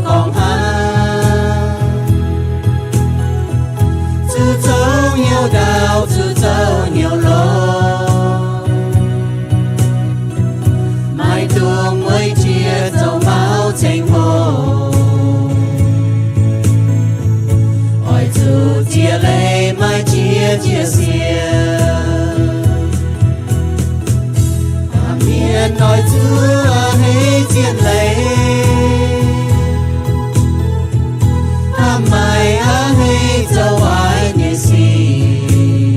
gorngv hnangv, zuqc zoux hnyouv ndaauv, zuqc zoux hnyouv longx. Maiv dungx mueiz jiex zoux mauv ceng-hlo. Oix zuqc ziex leiz maiv jiex jiex siec. Hnamv mienh oix zuqc a'hneiv zien leiz. Hnamv maaih a'hneiv zoux waaic nyei sic.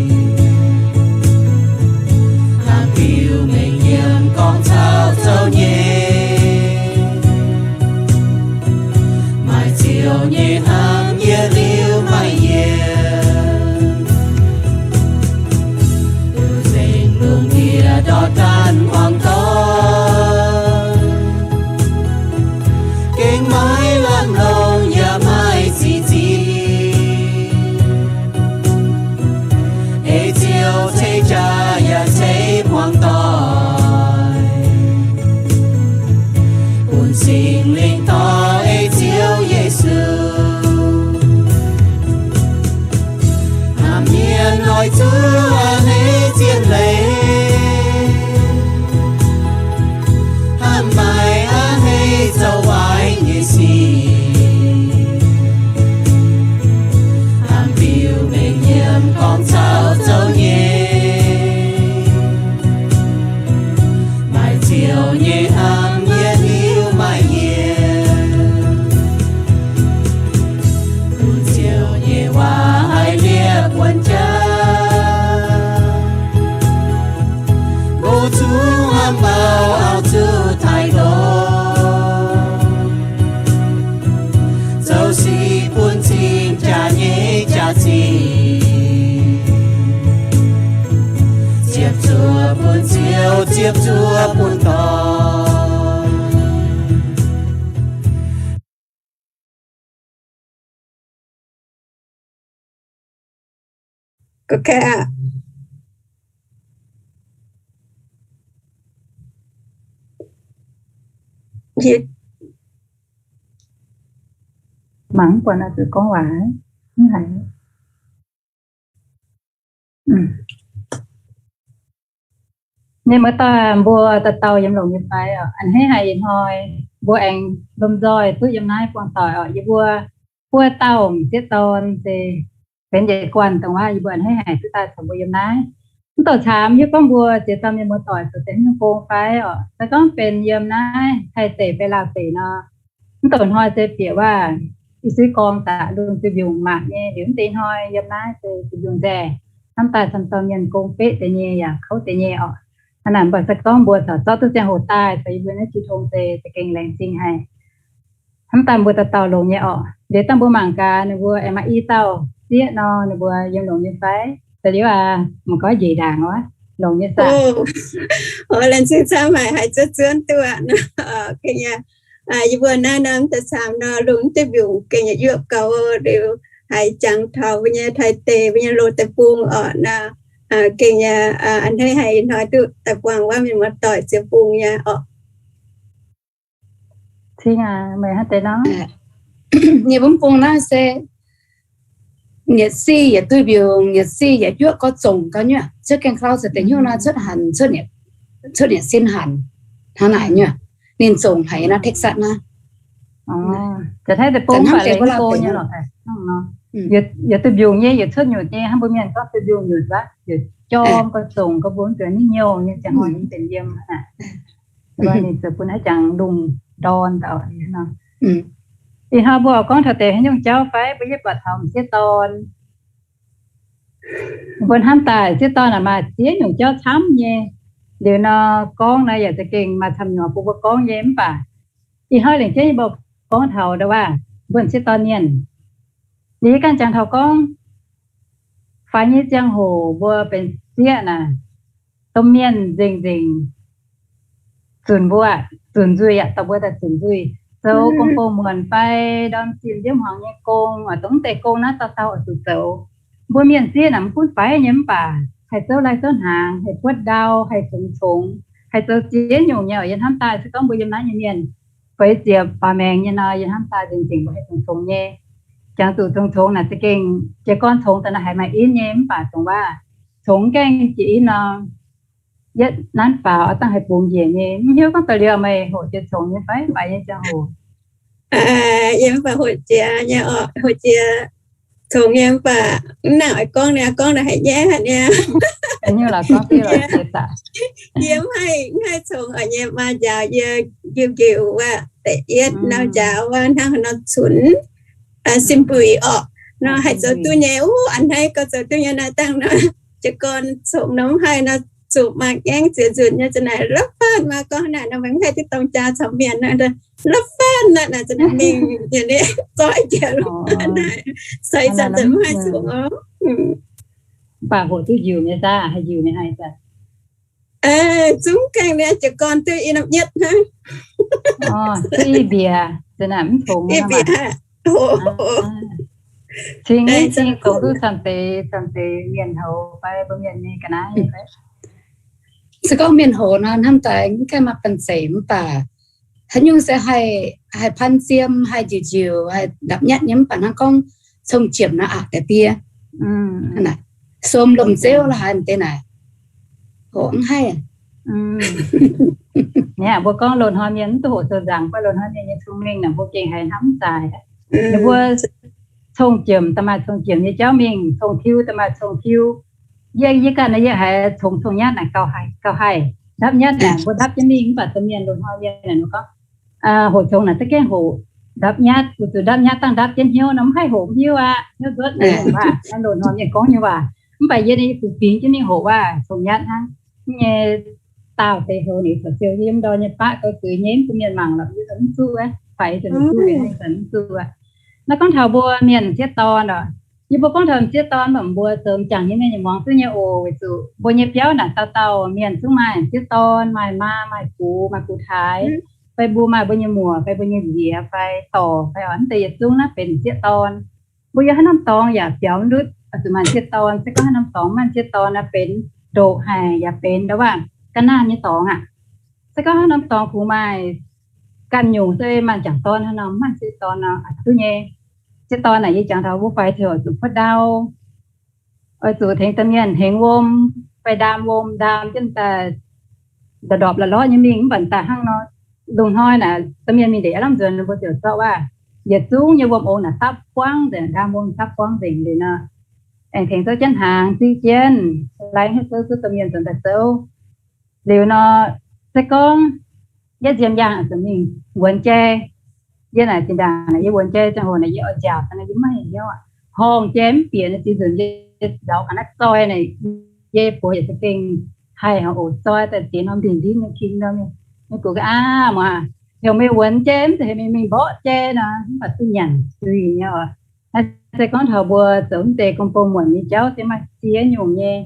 Hnamv biux mengh yiem gorngv caux zoux nyei. Maaih ziouc nyei hnamv yietc liuz maaih yienc. Nzengc lungh ndiev ndortv daanh hmuangx doic. Gengh maiv lamh longc yaac maiv zic zinh. Ei Ziouv ceix jaax yaac ceix hmuangx doic. Bun Singx Lingh dorh ei Ziouv Yesu. Hnamv mienh oix zuqc a'hneiv zien leiz. Hnamv maaih a'hneiv zoux waaic nyei sic. Hnamv biux mengh yiem gorngv caux zoux nyei. Maaih ziouc nyei hnamv yietc liuz maaih yienc. Bun ziouc nyei waac haih lieqv buonc jaax. Mbuo zungv hnamv baac auv zuqc taaih longx. Zoux sic bun cing jaax nyei jaax-zinh. Ziepc zuoqv bun Ziouv, ziepc zuoqv bun dorn. Mangc buatc naaiv zuqc gorngv waac haic. Mienh muoz-doic, mbuo dauh dauh yiem longx nyei fai oc? A'hneiv haic ih hnoi mbuo aengx lomh nzoih duqv yiem naaiv buangh doic oc. Yie mbuo buo dauh m'sieqv dorn se benx yietc guanh dongh wuov, yie mbuo a'hneiv haic duqv daaih caux mbuo yiem naaiv. Mv douc caamx hiuv gorngv mbuo ziex dauh mienh muoz-doic zoux deix hnyouv gong fai oc. Se gorngv benx yiem naaiv Taiv deic fai Laauh deic nor, mv douc hnoi se bieqc waac i suiv gorngv daaih lungh duih mbiungc maanc nyei. Liuz mv deix hnoi yiem naaiv se duih mbiungc nzaeh, hnamv daaih camv dauh mienh gong beqv deix nyei yaac kouv deix nyei oc. Hnangv naaic mv baac se gorngv mbuo caux zorqv duqv ziangh hoc daaih caux yie mbuo naaiv jiu tong se za'gengh laengz zingh haic. Hnamv daaih mbuo dauh dauh longx nyei oc. Liuz dangh mbuo mangc gaax ninh mbuo aengx maaih i dauh sieqv nor, ninh mbuo yiem longx nyei fai? Da'liuz aac, mangc gorngv njiec ndaangc wuov, longx nyei saah? Laengz zingh camv haic, haiz zuov zuonv duqv aqv. Yie mbuo naaiv norm daaih camv nor, lungh duih mbiungc gengh yaac yuoqv gaux liuz, haiz jangx taux mbuo nyei Taiv deic, mbuo nyei loz deic-bung oc nor, gengh yaac a'hneiv haic ih hnoi duqv daaih buangh wuov mienh muoz-doic ziepc bung nyei oc. Cing aac, meih hnangv deix nor? Nyei bun bung naaiv se yietc sic yietc duih mbiungc, yietc sic yietc juoqv gorx zongc gau nyuoqc. Cuotv gaeng klau caux deix hnyouv naaiv cuotv hanc, cuotv yietc sin hanc. Hnangv naaic nyuoqc. Ninh zongc haic naaiv Texas naaiv. Yietc duih mbiungc nyei yietc cuotv nyutc nyei, hnangv mbuo mienh gorngv duih mbiungc nyutc wuov, yietc jorm gorx zongc gorx mbuo mv zuqc ninh nyouh nyei ziangh hoc ninh mv benx yiem aqv. Ninh ziouc bun haaix jangx lungh ndorn daaih nor. Ih hnoi mbuo oix gorngv taux deix haaix nyungc jauv fai? Mbuo yie buatc taux m'sieqv dorn. Mbuo hnamv daaih sieqv dorn naaic maaih ziex nyungc jauv camv nyei. Liuz nor gorngv naaiv yaac za'gengh maaih camv nyungc bun mbuo gorngv nyei mv baac ih hnoi lengc jeiv yie mbuo gorngv taux ndau wuov mbuo m'sieqv dorn mienh. Liuz yie ganh jangx taux gorngv faix nyei ziangh hoc mbuo benx sieqv naaic, domh mienh nzengc nzengc zunc mbuo, zunc nzuih aqv, dorh mbuo daaih zunc nzuih, zoux gong-bou muonc fai ndorm zinh nziouv hmuangx nyei gong, oix dongh deix gong naaiv dauh dauh oix zuqc zoux. Mbuo mienh sieqv naaic mv gunv faix nyei mv baac haih zouv lai zouv hnaangx, haih buotv ndau, haih congx congx, haih zoux ziex nyungc nyei oc. Yie hnamv daaih se gorngv mbuo yiem naaiv nyei mienh feix ziepc baaux maengx nyei nor, yie hnamv daaih nzengc nzengc mbuo haih congx congx nyei. Jangx zuqc congx congx naaic za'gengh jiez gorn congx daaih naaic haiz maaih in nyei, mv baac dongh waac congx gaengh jiex in nor, yietv nanv faaux oix dangh haih bungx njiec nyei. Mv hiuv gorngv da'liuz meih hoqc jiex congx nyei fai? Mv baac yie ziangh hoc yie mv baac hoqc jiex nyei oc, hoqc jiex congx nyei, mv baac mv nangc oix gorngv niaa, gorngv naaic haiz nyaiv haic niaa. Yie mv haih, mv haih congx oc, yie maa njaaux yie njiu njiu wuov, da'yietv nor njaaux wuov hnangv haaix nor cunx, sin mbuic orqc nor, haih zoux duqv nyei. Uv, a'hneiv gauh zoux duqv nyei naaiv dangh nor. Jiez gorn congx nor mv haih nor, zuqc maaih ngaengv ziex nzunc nyei, za'naaic la'faanh maa gorngv naaic nor, mv haih duqv dorng jaa caux mienh nor, la'faanh naaiv naaic za'naaic mingh yietc liuz zoih jiex la'faanh naaic, seix zanc mv haih congx oc. Mv baac hoqc duqv njiu nyei saah? Haih njiu nyei haih saah? Zungv gaengh niaa, jiez gorn duqv i norm nyietv hnangv. Duqv i mbiec, za'naaic mv congx. Cing nyei cing, congx duqv camv deix camv deix mienh houx fai mbuo mienh nyei ga'naaiv fai? Se gorngv mienh houx nor, hnamv daaih mv gaengh maaih banh zeic, mv baac haaix nyungc se haih, haih pan ziem, haih njiec njiec, haih ndapv nyatv nyei, mv baac hnangv gorngv cong jiemc nor aqc deix diev, som lomh nzeuv la'haaix deix naaic, hoqc mv haih. Mbuo gorngv loz-hnoi mienh mv duqv hoqc zoux nzaangc, mv baac loz-hnoi mienh nyei cong-mengh naaic mbuo gengh haiz hnamv daaih. Ninh mbuo cong jiemc daaih maaih cong jiemc nyei jauv mingh, cong tiuv daaih maaih cong tiuv. Yie, yie ganh naaiv yie haiz congx cong-nyatv naaic gauh haih, gauh haih. Ndapv nyatv naaic mbuo ndapv jienv mingh, mv baac domh mienh loz-hnoi mienh naaic mbuo gorngv hoqc congx naaic za'gengh hoqc ndapv nyatv, weic zuqc ndapv nyatv dangh ndapv jienv hnyouv nor mv haih hoqc haaix nyungc aqv. Hnyouv nzuotv naaic waac, naaiv loz-hnoi mienh gorngv nyei waac. Mv baac yie naaiv yie zuqc fingx jienv mingh hoqc waac congx nyatv hnangv. Nyei daauh deix houx ninh caux siou yiem ndau nyei baqv gauh zuiz nyei, mv bun mienh mangc lorqc, yie mv zuqv aqv, faix zanc mv zuqv, mv zuqv aqv. Naaiv gorngv taux mbuo mienh m'sieqv dorn oc. Yie mbuo gorngv taux m'sieqv dorn mv baac mbuo zoux m'jangc nyei mienh nyei muangx duqv nyei oc, weic zuqc mbuo nyei biauv naaic dauh dauh mienh zungv maaih m'sieqv dorn, maaih maa, maaih gux, maaih gux taaix, fai mbuo maaih mbuo nyei muoc fai mbuo nyei nziex fai dorc fai oc, mv deix yietc zungv naaiv benx m'sieqv dorn. Mbuo yiem haaix norm dorngx yaac biaux mv ndutv oix zuqc maaih m'sieqv dorn. Se gorngv haaix norm dorngx maaih m'sieqv dorn naaiv benx ndoqc haic yaac benx ndau waac ga'naanh nyei dorngx aqv. Se gorngv haaix norm dorngx kungx maaih ganh nyungc se maaih m'jangc dorn haaix norm maaih m'sieqv dorn nor aqc duqv nyei. M'sieqv dorn naaic yie jangx taux mbuo faix ziouc oix zuqc puotv ndau, oix zuqc tengx domh mienh tengx wuom fai ndaam wuom, ndaam jienv daaih ndorpc la'lorqv nyei mingh, mv baac daaih hnangv nor, lungh hnoi naaic domh mienh mingh ndeic aav lamh nzuonx, mbuo ziouc zorqv waac yietc zungv nyei wuom ong naaic dapv buangv nzengc, ndaam wuom dapv buangv nzengc liuz nor, aengx tengx zouv jienv hnaangx ziv jienv, laih hnyouv zouv duqv domh mienh zoux daaih zouv. Liuz nor, se gorngv yietv nziemh yaangh oix zuqc mingh wuonx jai. Yie naaic zinh ndaangc naaic yie wuonx jai ziangh hoc naaic yie oix nziaauc daaih naaic yie maiv hnyouv aqv. Horngh jai mv bieqc naaic ziex nzunc yie nzauz ga'naaiv zoih naaic, yie buoz yaac za'gengh haih oc, zoih daaih ziex norm ndingh ndiev nyei king nor, mienh gux ga'aah muoz, heuc meih wuonx jai mv zeiz heuc meih mingh mborqv jai nor, mv baac duqv nyanc zuiz nyei oc. Naaiv se gorngv taux mbuo zoux mv deix gong-bou muonc nyei jauv se maaih ziex nyungc nyei.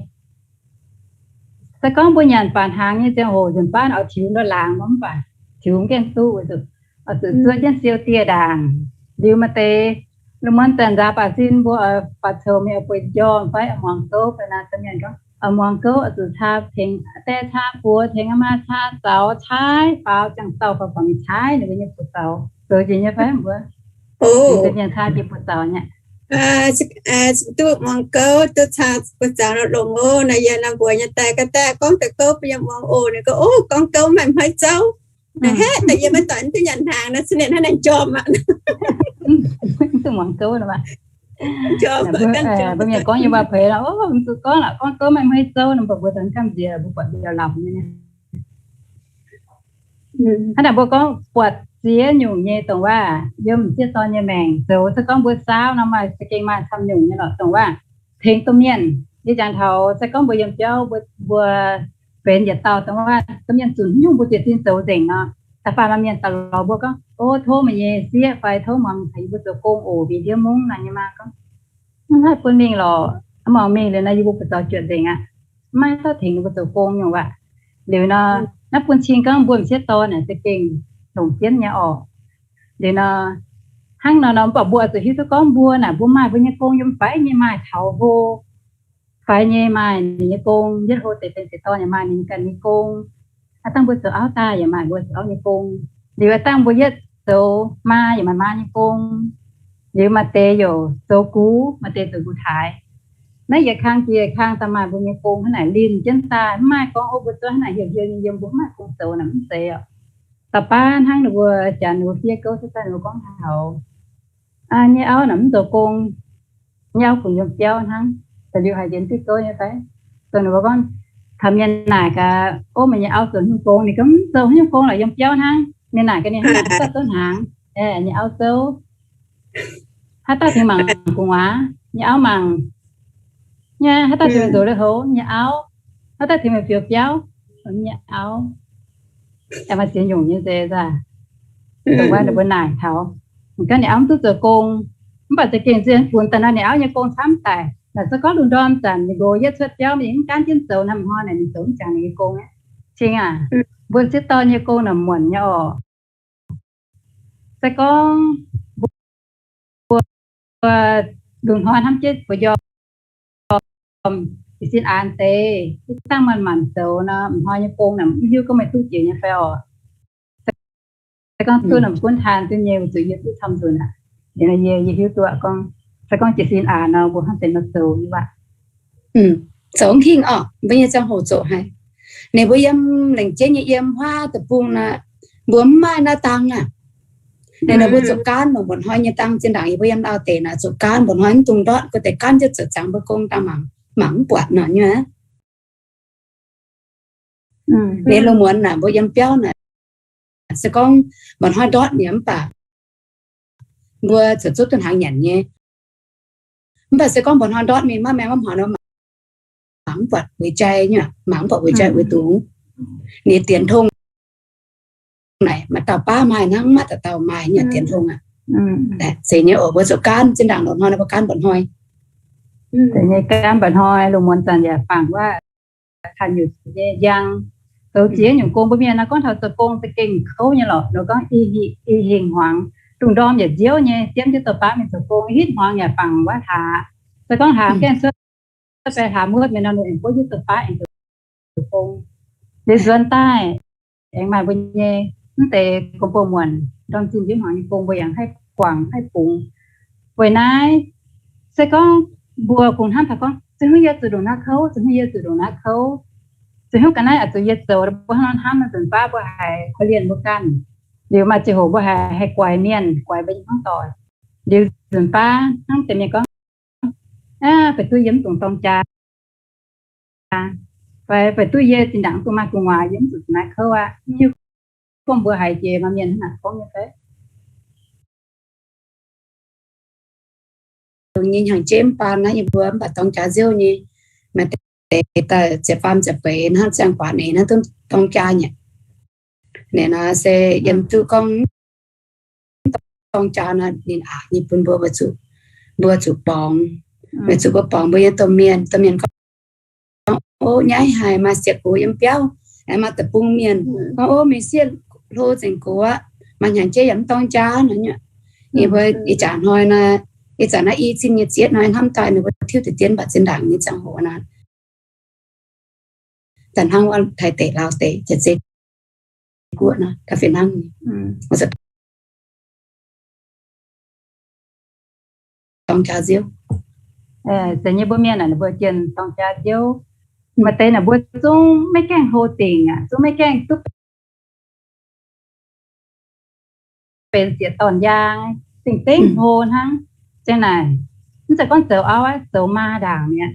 Se gorngv mbuo nyanc baac hnaangx nyei ziangh hoc nzunc baav oix tiux ndau laangz nor mv baac tiux mv gaengh duqv, weic zuqc oix zuqc zuov jienv siou dieh ndaangc. Liuz maaih deix lungh muonz zanc nzaaux baac sin mbuo oix baac coux mingh oix bueix njormh fai oix muangx gouv fai naaic, domh mienh gorngv oix muangx gouv oix zuqc caa tengx die caa buoz, tengx maa caa zaux caaiv faaux, ziangh dauh faaux faaux mingh caaiv ninh mbuo nyei buoz zaux. Zoux jiex nyei fai mbuo? Mienh caa jiex buoz zaux nyei. Duqv muangx gouv, duqv caa buoz zaux nor longx oc. Naaiv yie nor mbuox nyei daaih, ga'daaih gorngv deix gouv bun yie muangx oc. Ninh gorngv, o, gorngv gouv maaih hmei zouv. Naaiv haeqv daaih yie maiv doic duqv nyanc hnaangx nor, cin-lienc hnangv naaiv njormh aqv. Duqv muangx gouv nor, mbuo mienh gorngv nyei waac-peix nor, o, zuqc gorngv lorqc, gorngv gouv maaih hmei zouv nor, mbuo mbuo daaih gamh nziex, mbuo buatc mbiauh lamz nyei. Hnangv naaic mbuo gorngv buatc ziex nyungc nyei dongh waac yiem m'sieqv dorn nyei maengc zoux. Se gorngv mbuo saauv nor maaih, za'gengh maaih camv nyungc nyei lorqc dongh waac tengx domh mienh. Yie jangx taux se gorngv mbuo yiem biauv, mbuo, mbuo benx yietc dauh dongh waac domh mienh zunc nyungc mbuo jiez sin zoux nzengc nor, da'faanh maaih mienh daaih lorz mbuo gorngv, o, tov meih nyei sieqv fai tov muangx taux yie mbuo zoux gong oc, mingh ndiev mungv naaic nyei maa gorngv, mv haih bun mingh lorqc. Mv muangx mingh liuz nor yie mbuo buoz zaux juoqc nzengc aqv. Maiv zorqv tengx ninh mbuo zoux gong nyungc waac. Liuz nor, naaiv bun cing gorngv mbuo m'sieqv dorn naaic za'gengh longc jienv nyei orqc. Liuz nor, hnangv nor nor mv baac mbuo oix zuqc hiuv duqv gorngv mbuo naaic mbuo maaih mbuo nyei gong yiem faix nyei, maaih taux hlo faix nyei maaih ninh nyei gong, yietv hlo deix benx seix dorn yaac maaih ninh ganh nyei gong. Aav dangh mbuo zoux auv daaih yaac maaih mbuo zoux auv nyei gong. Liuz aav dangh mbuo yietv zoux maa yaac maaih maa nyei gong. Liuz maaih deix youc zoux gux, maaih deix zoux gux taaix. Naaiv yietc kang jiex yietc kang daaih maaih mbuo nyei gong hnangv naaic linh jienv daaih. Mv maaih gorngv, ov, mbuo zuov hnangv naaic hiuv hiuv nyei yiem, mbuo mv maaih gong zoux naaic, mv zeiz oc. Da'baav hnangv ninh mbuo jaax ninh mbuo fiev gouv cuotv daaih ninh mbuo gorngv taux, aa, nyei auv naaic mv zoux gong, nyei auv kungx yiem biauv hnangv. Da'liuz haiz njiec diuh gouv nyei fai? Dongh ninh mbuo gorngv, taux mienh naaic gaax, ov, meih nyei auv zoux hnyouv gong. Ninh gorngv, mv zoux hnyouv gong lorqc, yiem biauv hnangv. Mienh naaic gaax ninh hnangv naaic, haaix dauh zouv hnaangx, nyei auv zouv. Haaix dauh tengx mangc gu'nguaaz, nyei auv mangc. Nyei haaix dauh tengx meih nzox lui-houx, nyei auv. Haaix dauh tengx meih biux biauv, nyei auv. Aengx maaih ziex nyungc nyei nzeix nzaac. Dongh wuov ninh mbuo naaic taux, ninh gorngv ninh auv mv duqv zoux gong, mv baac za'gengh zien funx daaih nor ninh auv nyei gong camv daic. Naaic se gorngv lungh ndorm zanc ninh nqox yietv cuotv biauv mingh mv gaanv jienv zoux, naaiv hnoi naaic ninh zoux mv jangx ninh nyei gong aqv. Cing aac, mbuo sieqv dorn nyei gong naaic muonc nyei oc. Se gorngv mbuo lungh hnoi hnamv jienv mbuo njormh jiez sin aanx deix, ih zanc maanc maanc zoux nor, m'hnoi nyei gong naaic mv hiuv gorngv meih duqv jiex nyei fai oc. Se gorngv duqv nor, gunv taan duqv nyei, weic zuqc yie duqv camv nzunc aqv. Liuz nor yie, yie hiuv duqv gorngv, se gorngv jiez sin aanx nor, mbuo hnangv deix nor zoux nyei waac. Zoux hingh orqc, mbuo nyei ziangh hoc zoqc haic. Ninh mbuo yiem lengc jeiv nyei yiem huaav deic-bung nor, mbuo mv maaih naaiv dang aac. Ninh, ninh mbuo zoux gaanv longc mba'hnoi nyei dang. Zinh ndaangc yie mbuo yiem Laauv deic naaic zoux gaanv mba'hnoi mv dungx ndortv, gu'deix gaanv jienv zoux ziangx mbuo gong daaih mangc, mangc mv buatc nor nyei. Ninh lungh muonz naaic mbuo yiem biauv naaic, se gorngv mba'hnoi ndortv nyei mv baac mbuo ziouc zuqc duqv hnaangx nyanc nyei. Mv baac se gorngv mba'hnoi ndortv mingh maiv maengx maiv hmuangx nor, mangc mv buatc weic jai nyei, mangc mv buatc weic jai weic dungz. Ninh dienx tong naaic maaih dauh baav maaih hnangv, maaih dauh dauh maaih nyei dienx tong aqv. Zeiz nyei oc, mbuo zoux gaanv zinh ndaangc lorqc hnoi nor mbuo gaanv mba'hnoi. Zeiz nyei gaanv mba'hnoi, lungh muonz zanc yaac fangx wuov, kanh nyutc nyei njang. Zoux ziex nyungc gong, mbuo mienh nor gorngv taux zoux gong za'gengh kouv nyei lorqc. Nor gorngv i hingh hmuangx, lungh ndorm yaac nziouv nyei, diemv jienv douh baav mingh zoux gong, hitv hmuangx yaac fangx wuov hlaax. Se gorngv hlaax gaengh cuotv fai hlaax muotv mienh nor, ninh aengx buov jienv douh baav aengx zoux gong. Liuz nzuonx daaih aengx maaih mbuo nyei mv deix gong-bou muonc, ndorm zinh nziouv hmuangx nyei gong mbuo yaac haih guangc haih bungx. Weic naaiv, se gorngv mbuo kungx hnamv taux gorngv, se hungv yie zuqc ndongc naaiv kouv, se hungv yie zuqc ndongc naaiv kouv, se hungv ga'naaiv oix zuqc yie zoux, mbuo hnangv nor hnamv nor, nzunc baav mbuo haiz korv-lienh mbuo ganh. Liuz maaih ziangh hoc mbuo haiz haih guaix mienh, guaix mbuo nyei hmuangv doic. Liuz nzunc baav hnangv deix mienh gorngv, aa, fai duqv yie mv dungx dorng jaa, fai, fai duqv yie zinh ndaangc mv dungx maaih gu'nguaaz, yie mv zuqc naaiv kouv aqv. Mv hiuv gorngv mbuo haiz jiex maaih mienh hnangv naaic gorngv nyei fai? Dongh nyei hnyangx-jeiv mv baan naaiv yie mbuo mv baac dorng jaax nziouv nyei, maaih deix daaih ziepc faam ziepc feix hnangv ziangh guaax neix hnangv duqv dorng jaa nyei. Naaiv nor se yiem duqv gorngv dorng jaa nor, ninh aqc nyei bun mbuo, mbuo zuqc borngz. Weic zuqc mbuo borngz mbuo nyei domh mienh, domh mienh gorngv, ov, nyaiv haic, maaih siec gox yiem biauv, aengx maaih deic-bung mienh gorngv, ov, meih sieqv hlo nzengc gox aqv, maaih hnyangx-jeiv yaac mv dorng jaa nor nyei. Yie mbuo ih jaax hnoi nor, ih zanc naaiv i cin nyei ziepc yietv hnoi hnamv daaih ninh mbuo tiuv deix dien mv baac zinh ndaangc nyei ziangh hoc nor, daaih hnangv wuov Taiv deic, Laauv deic, jiex zei guoqv nor, da'fih hnangv dorng jaa nziouv. Zeiz nyei mbuo mienh naaic ninh mbuo jienh dorng jaa nziouv. Maaih deix naaic mbuo zungv maiv gaengh hlo dingc aqv, zungv maiv gaengh duqv benx sieqv dorn yaang, dingc dengv hlo hnangv. Ziang naaic, mv zeiz gorngv zoux auv aqv, zoux maa ndaangc mi'aqv.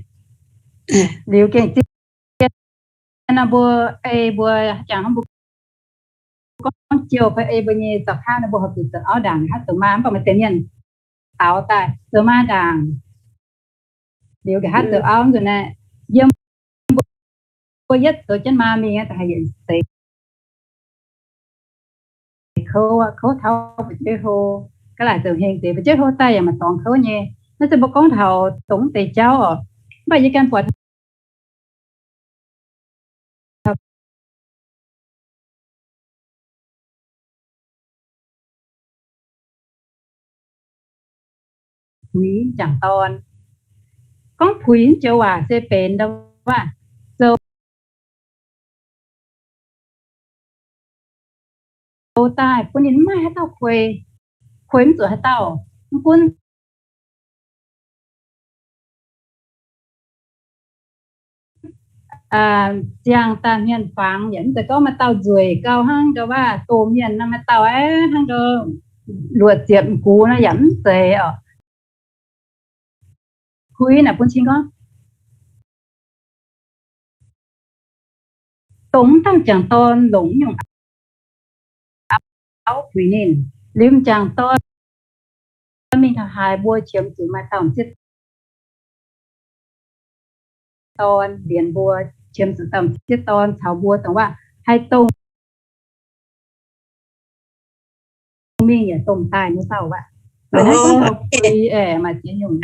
Liuz gengh zien nor mbuo ei mbuo jangx hnangv mbuo gorngv jouh fai ei mbuo nyei zaux kaav nor mbuo horpc zuqc zoux auv ndaangc nqa'haav zoux maa, mv baac maaih deix mienh taux daaih zoux maa ndaangc. Liuz nqa'haav zoux auv nzunc naaiv, yiem mbuo yietv zoux jienv maa mingh da'haiz yietc seix kouv, kouv taux fu'jueiv hlo, ga'laaic zoux heng deix, fu'jueiv hlo daaih yaac maaih dorngx kouv nyei. Naaiv se mbuo gorngv taux dongh deix jauv oc. Mv baac yie ganh buatc puix jangc dorn. Gorngv puix joux waac se benx ndau waac zoux daaih bun ninh mv maaih haaix dauh kuei, kuei mv zuqc haaix dauh. Mv gunv ziangh daaih hmien fangx yaac mv zeiz gorngv maaih dauh nzueic gau hnangv ndau waac doh mienh nor, maaih dauh hnangv ndau luoqc ziepc m'gux nor yaac mv zeiz oc. Puix naaic bun cing gorngv dongh mv dangh jangc dorn longc nyungc auv puix ninh. Liuz m'jangc dorn mingh taux haaix mbuo qiemx zuqc maaih dauh m'sieqv dorn lienz mbuo, qiemx zuqc dauh m'sieqv dorn caux mbuo dongh waac haih dongh mingh yaac dongh daaih nyei dauh waac. Maaih ziex nyungc.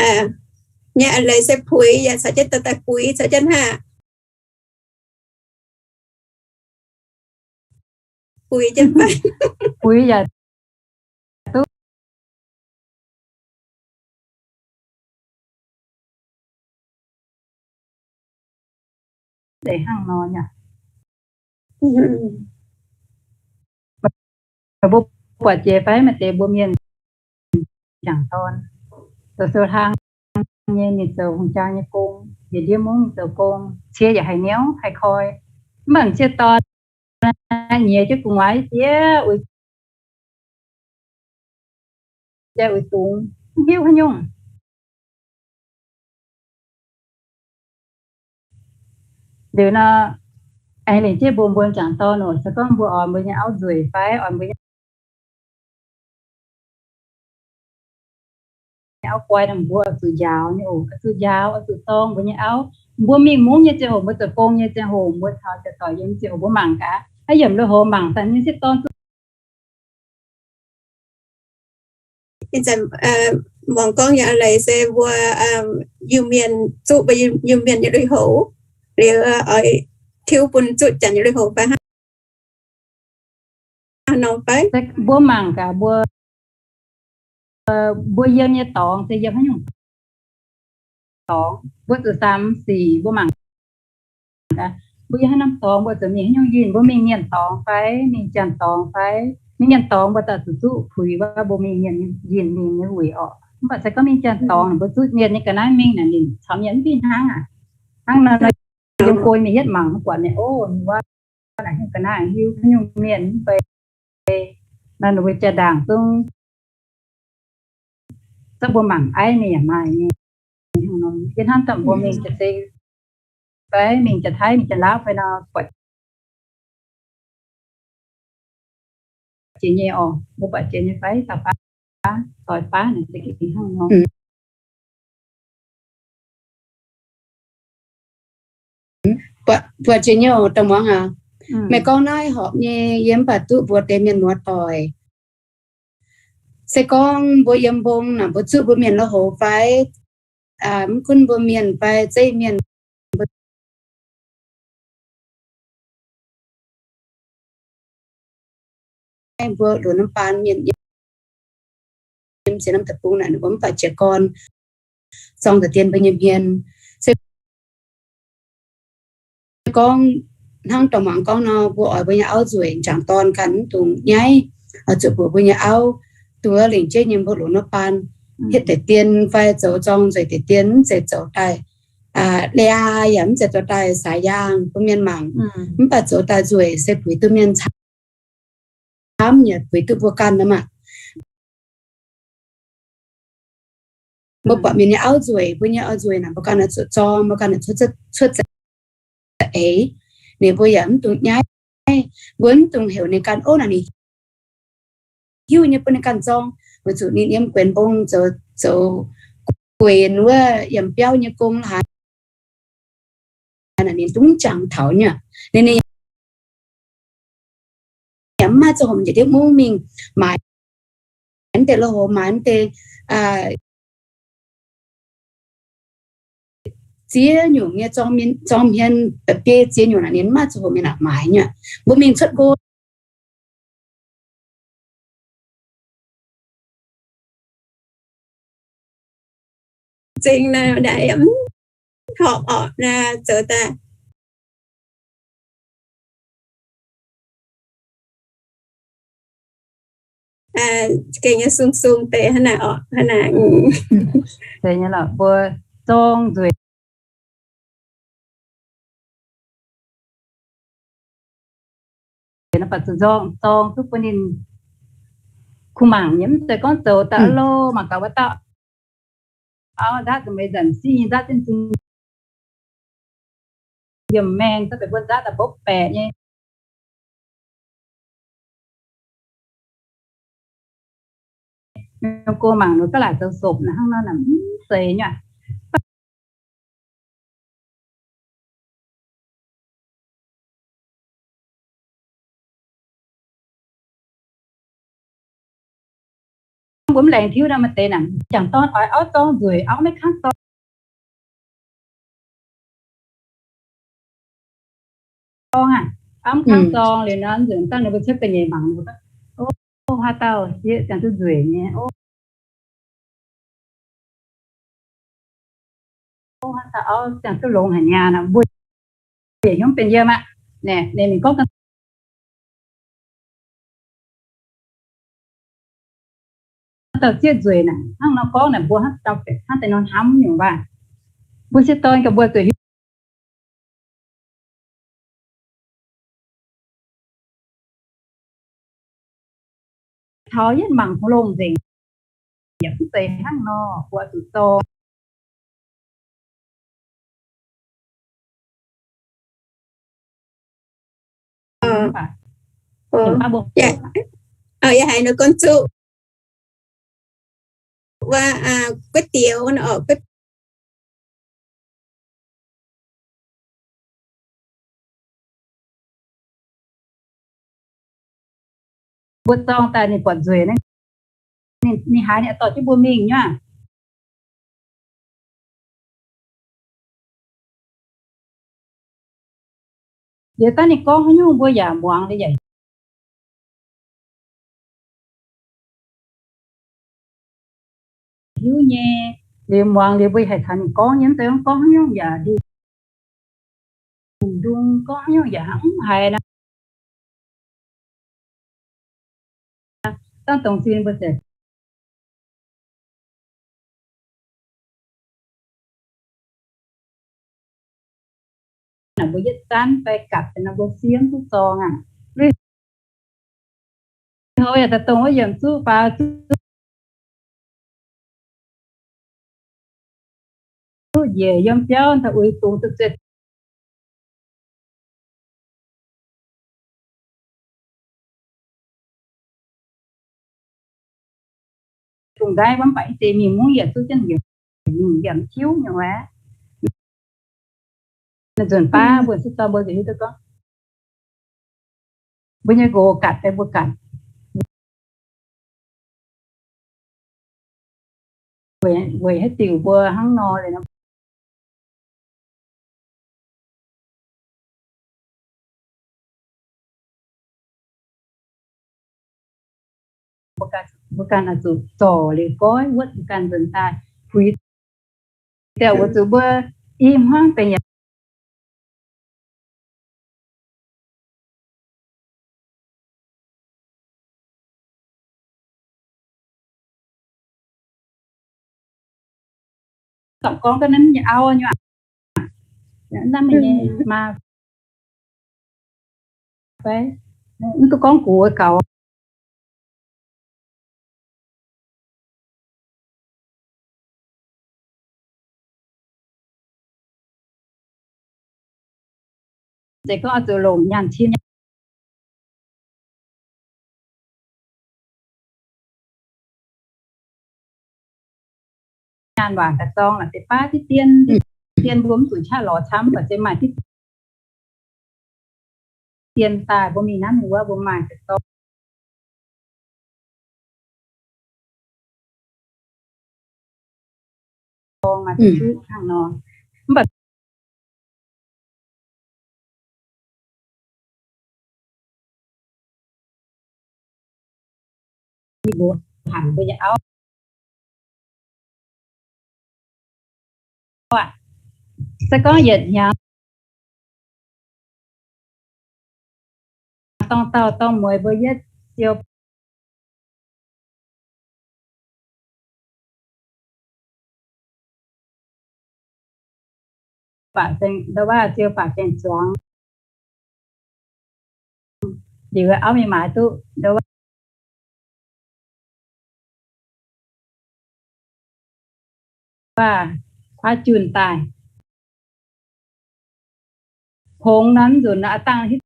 Nyei leiz se puix yaac caux jienv daaih buix caux jienv haac. Puix jienv fai? Puix yaac duqv. Deix hnangv nor nyei. Mbuo buatc jiex fai maaih deix mbuo mienh jangc dorn, zoux sou hlang nyei, ninh zoux hungh jaa nyei gong, yietc ndiev mungv zoux gong, cie yaac haih niouv haih koi. Mv baac m'sieqv dorn nyiex jienv gu'nguaaic diev uix jai uix dungz, mv hiuv haaix nyungc. Liuz nor, aengx lengc jeiv mbuo, mbuo jangc dorn oc, se gorngv mbuo oix mbuo nyei auv nzueic fai oix mbuo nyei auv guai nor, mbuo oix zuqc njaaux nyei oc, oix zuqc njaaux, oix zuqc dorng mbuo nyei auv. Mbuo mingh mungv nyei ziangh hoc, mbuo zoux gong nyei ziangh hoc, mbuo taux ziepc doic yiem ziangh hoc, mbuo mangc gaax, aav yiem lui-houx mangc daaih nyei sieqv dorn Ih zanc muangx gorngv yaac leiz se mbuo Iu-Mienh zuqv mbuo Iu-Mienh nyei lui-houx liuz, oix tiuv bun zuqv Janx nyei lui-houx fai hnangv nor fai? Mbuo mangc gaax mbuo, mbuo yiem nyei dorngx se yiem haaix nyungc dorngx? Mbuo zuqc samx sic mbuo mangc gaax, mbuo yiem haaix norm dorngx mbuo zuqc mingh haaix nyungc yinh? Mbuo mingh mienh dorngx fai mingh Janx dorngx fai? Mingh mienh dorngx mbuo daaih zuqc zuqv puix wuov mbuo mingh mienh yinh mingh nyei wuic orqc. Mv baac se gorngv mingh Janx dorngx mbuo zuqv mienh nyei ga'naaiv mingh naaic, ninh caux mienh mv fih hnangv aqv. Hnangv nor, yiem go mienh yietv mangc mv buatc mienh, o, ninh wuov naaic haaix nyungc ga'naaiv, hiuv haaix nyungc mienh mv bei. Nor ninh mbuo jaa-ndaangc zungv zorqv mbuo mangc aiv ninh yaac maaih nyei. Yie hnamv daaih mbuo mingh Janx-Sing fai mingh Janx-Taiv, mingh Janx-Laauv fai nor, buatc jiex nyei orqc. Mbuo buatc jiex nyei fai? Dauh baav, doix baav naaic se gengh hnangv nor. Buatc jiex nyei oc, da'muangx aac. Meih gorngv naaiv horpc nyei, yie mv baac duqv mbuox deix mienh muoz-doic. Se gorngv mbuo yiem mbong naaic, mbuo zuqv mbuo mienh lui-houx fai, mv gunv mbuo mienh fai zeiv mienh, mbuo luoqc norm baan mienh yiem ziex norm deic-bung naaic, ninh mbuo mv baac jiez gorn zorng deix dien mbuo nyei hmien. Se gorngv hnangv da'muangx gorngv nor, mbuo oix mbuo nyei auv nzueic, jangc dorn ganh mv dungx nyaiv, oix zuqc mbuox mbuo nyei auv, duqv lengc jeiv nyei mbuo luoqc norm baan hietv deix dien fai zoux zorng nzueic deix dien, mv zeiz zoux daaih liaa yaac mv zeiz zoux daaih saax yaangh bun mienh mangc. Mv baac zoux daaih nzueic se puix duqv mienh camv, yaac puix duqv mbuo ganh nor maah. Mbuo buatc mienh nyei auv nzueic, mbuo nyei auv nzueic naaic, mbuo ganh oix zuqc zorng, mbuo ganh oix cuotv, cuotv za'eix. Ninh mbuo yaac mv dungx nyaiv, mbuo mv dungx heuc ninh ganh, ov, naaic ninh hiuv nyei bun ninh ganh zorng, weic zuqc ninh yiem guenx mbong zoux, zoux guenx wuov yiem biauv nyei gong la'haaix, naaic ninh dungx jangx taux nyei. Ninh, ninh yaac mv maaih ziangh hoc njiec ndiev mungv mingh maaiz deix lui-houx, maaiz deix ziex nyungc nyei zorng hmien, biei ziex nyungc naaic ninh mv maaih ziangh hoc mingh naaic maaiz nyei. Mbuo mingh cuotv go zingh naaic, naaic mv horpc orqc, naaic zoux daaih. gengh nyei sung sung deix hnangv naaic oc, hnangv naaic. Zeiz nyei lorqc, mbuo zorng nzueic. Nor baac zuqc nzorng, zorng duqv bun ninh kuh mangc nyei, mv zeiz gorngv zoux daaih lo mangc gaax wuov dauh auv nzatv da'meix nzanc sieqv nyei nzatv jienv zungh yiemh maeng, zorqv deix mbuo nzatv daaih mbopv baeqc nyei. Ninh go mangc ninh gaav laaic zoux sopc naaic hnangv nor naaic mv zeiz nyei. Mbuo mv laengz tiuv nor maaih deix naaic jangc dorn oix auv zorng nzueic, auv maiv kangv zorng. Zorng aqv, auv mv kangv zorng liuz nor, nzunc dangh ninh mbuo cuotv ga'nyeic mangc, o, haaix dauh sieqv ziangh duqv nzueic nyei, o, haaix dauh auv ziangh duqv longx haic niaa nor, mbuo yietc hnyouv benx yiem aqv. Naaic ninh gorngv dauh sieqv nzueic naaic, hnangv nor gorngv naaic mbuo hnangv deix nor hnamv nyungc waac. Mbuo sieqv dorn gaax mbuo zuqc hiuv taux yietv mangc hlo longx nzengc, yaac mv zeiz hnangv nor mbuo zuqc zorng. Yaac haiz ninh gorngv zuqc wuov guov dioux nor, mbuo zorng daaih ninh buatc nzueic, ninh haiz ninh dorh jienv mbuo mingh nyei. Liuz dangh ninh gorngv haaix nyungc mbuo yaac muangx liuz yaac hiuv nyei. Liuz muangx liuz mbuo haih caux ninh gorngv nyei, mv zeiz gorngv haaix nyungc yaac ndung, ndung gorngv haaix nyungc yaac mv haiz nor. Dangh dongh sin mbuo ziouc naaic mbuo yietv zanv fai gapv deix nor mbuo siemv duqv zorng aqv. Lui-houx yaac daaih dongh wuov yiemc zuqv faaux zuqv njiec yiem biauv daaih uix dungz duqv zueih dungz nqaiv, mv baac i deix mingh mungv yietc zuqv jienv yiemc, mingh yiemc tiuv nyei aqv. Nzunc baav mbuo sieqv dorn mbuo ziouc hiuv duqv gorngv mbuo nyei nqox gatc deix mbuo gatc weic haaix diuc mbuo hnangv nor. Mbuo ganh oix zuqc zorc liuz goiv wuotv mbuo ganh nzuonx daaih puix daaih weic zuqc mbuo i hmuangv benx yaac Dorngc gorngv ga'naaiv nyei auv nyei aqv. Naaiv meih nyei maa fai? Mv duqv gorngv gox gaux. Se gorngv oix zuqc longc nyaanh cin nyaanh waac daaih zorng deix baav diqv dien, diqv dien mbuo mv zuqc qaqv lorz camv, baac se maaih diqv dien daaih mbuo mingh nanv ninh wuov mbuo maaih daaih zorng. Zorng maaih duqv hnangv nor. Mv baac mbuo hanc mbuo nyei auv aac, se gorngv yietc hnyangx dorng dauh dorng mueiz mbuo yietv siou faatv, ndau waac ziouc faatv gaengh zuangx. Liuz auv mingh maaiz duqv ndau waac kuaaiv junh daaih. Hngongx nor nzunc aqv dangh hitv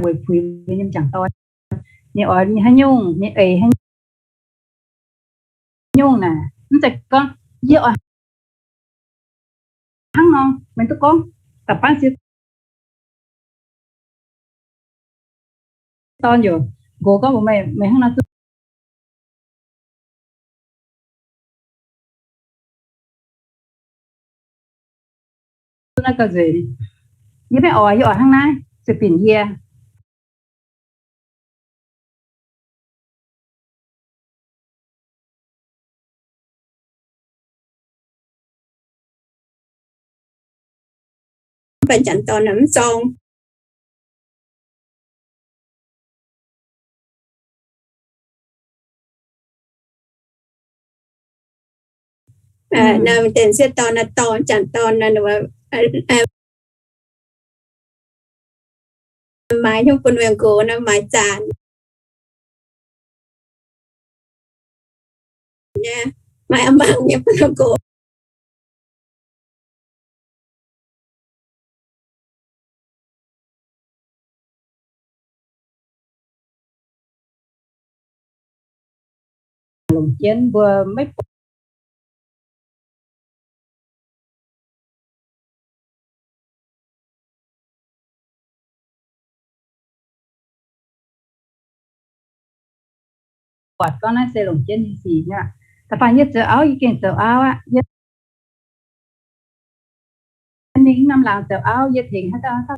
weic puix nyei m'jangc dorn. Ninh oix haaix nyungc, ninh eix haaix nyungc naaic, mv zeiz gorngv yie oix hnangv nor, meih duqv gorngv da'faanh sieqv dorn yaac nqox gorngv mbuox meih, meih hnangv nor duqv naaiv gauh nzueic. Yie maiv oix, yie oix hnangv naaiv, zuqc binc yie. Mv baac m'jangc dorn mv zorng. Naaiv m'deix sieqv dorn naaiv, dorn m'jangc dorn naaiv, maaiz hnyouv bun win nqox naaiv, maaiz zaanc. Maaiz a'mangc nyei bun nqox. Longc jienv mbuo maiv buatc gorngv naaiv se longc jienv nyei sic nyei. Da'faanh yie zoux auv, yie gengh zoux auv aqv. Yie mingh norm laangz zoux auv, yie tengx haaix dauh haaix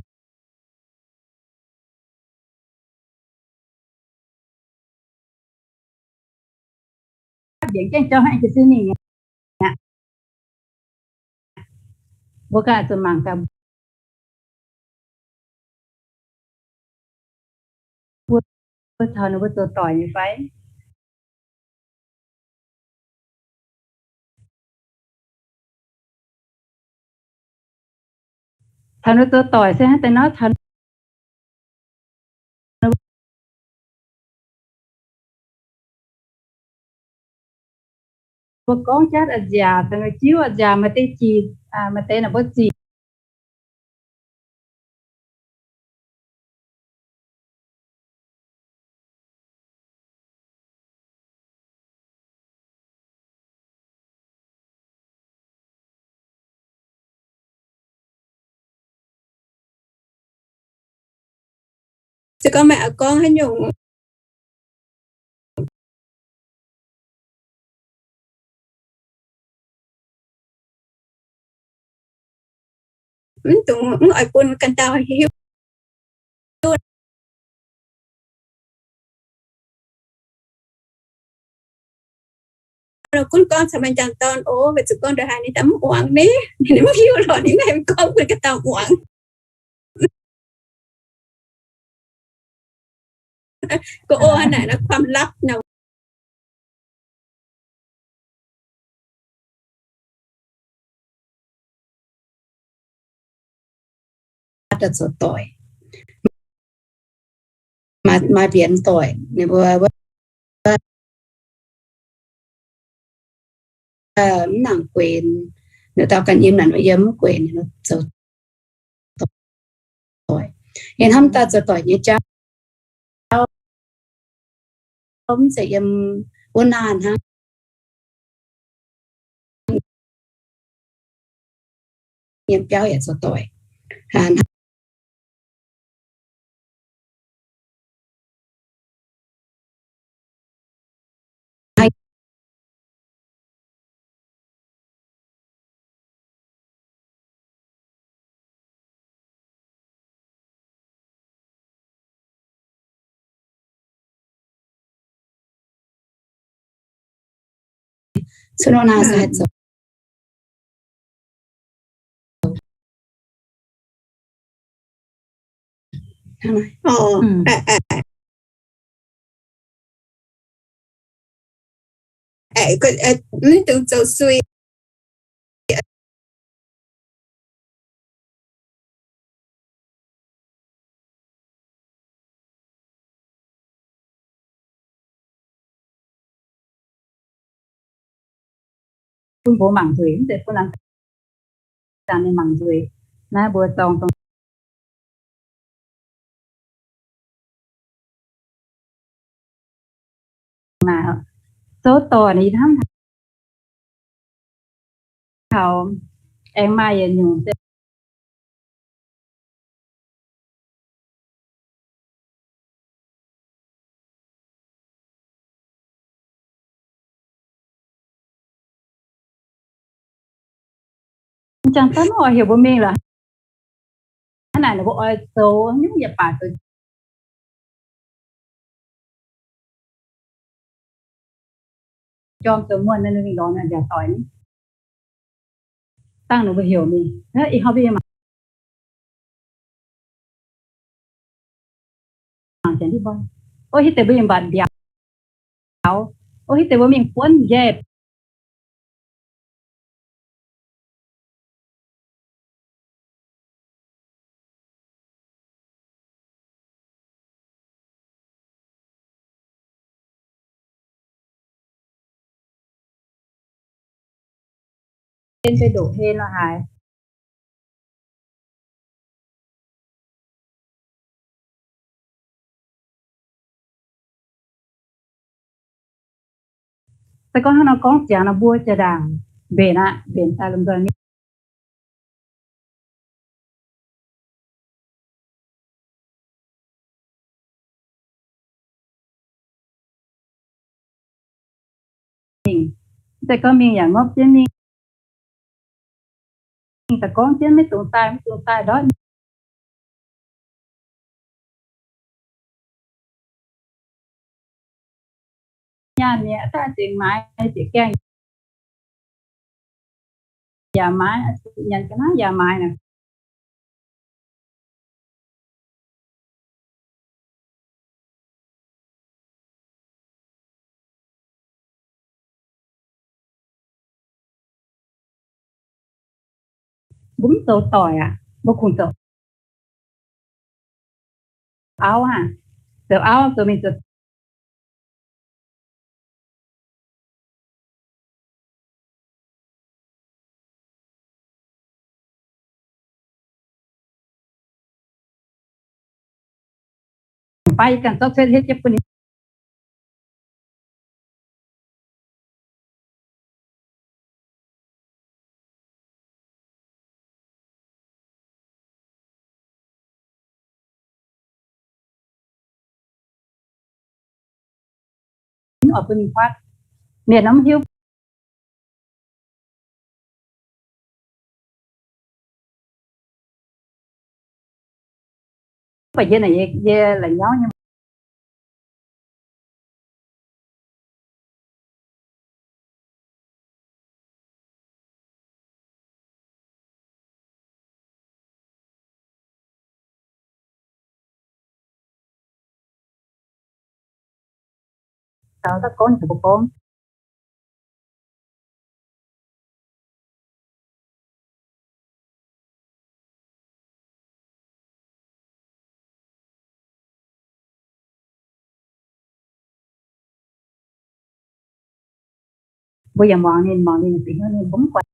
dauh mbienx gaengh jauv haic jiez sin mingh aqv. Mbuo ganh zuqc mangc gaax, mbuo taux ninh mbuo zoux doic nyei fai? Taux ninh mbuo zoux doic se hnangv deix nor, taux mbuo gorngv jaav a'nziaauc, taux jiuv a'nziaauc, maaih deix jiex, maaih deix naaic mbuo zic. Se gorngv meih oix gorngv haaix nyungc, mv dungx, mv oix bun ganh dauh hiuv. Gunv gorngv caux meih m'jangc dorn oc, weic zuqc gorngv ndongc haaix ninh daaih mv muangx ni, ninh mv hiuv lorqc, ninh mv haih gorngv bun ganh dauh muangx. Gorngv naaic naaiv ความลับ naaic. Daaih zoux doic, maaih, maaih mbienx doic, ninh mbuo mv nangc guenx, ninh dauh ganh yiem naaic yiem mv guenx, ninh zoux doic. Ninh hnamv daaih zoux doic nyei jauv mv zeiz yiem wuov naaiv hnangv. Yiem biauv yaac zoux doic. Sou nor naaiv se haih zoux. maiv dungx zoux sui. Bun mbuo mangc nzueic, mv zeiz bun laanh zanc ninh mangc nzueic. Naaiv mbuo dorngx dongh naaic, zoux doic ninh hnamv taux aengx maaih yietc nyungc se jangx daaih mv oix heuc mbuo mingh lorqc. Hnangv naaic ninh mbuo oix zoux nyungc yietc baac zoux jorm zoux muonh, ninh mingh lorz nziaauc doic ni, dangh ninh mbuo heuc mingh, ih hnoi mbuo mangc janx ndiev mborn. Ov, hitv deix mbuo mingh mbatc mbiauz. Ov, hitv deix mbuo mingh buonv njaih. Hlen fai ndoqc hlen lorqc haaix. Se gorngv hnangv nor gorngv ziangx nor, mbuo jaa-ndaangc mbenc aqv, mbenc daaih lomh nzoih mingh. Mv zeiz gorngv mingh yaac ngopv jienv mingh, daaih gorngv jienv maiv dungx daaih, maiv dungx daaih ndortv nyaanh mi'aqv, daaih zingx maaiz zieqc gaengh yaac maaiz, zuqc nyanc ga'naaiv yaac maaiz naaic. Mbuo mv zoux doic aqv, mbuo kungx zoux auv aqv. Zoux auv zoux mingh zoux fai yie ganh zorqv cuotv hietv jienv bun ninh. Oix bun ninh kuatv, mienh mv hiuv. Baac yie naaic yie la'nyauv nyei. Taux daaih gorngv nyei mbuo gorngv, mbuo yaac muangx ninh, muangx ninh, bingx hnyouv ninh, mbuo mv guaix.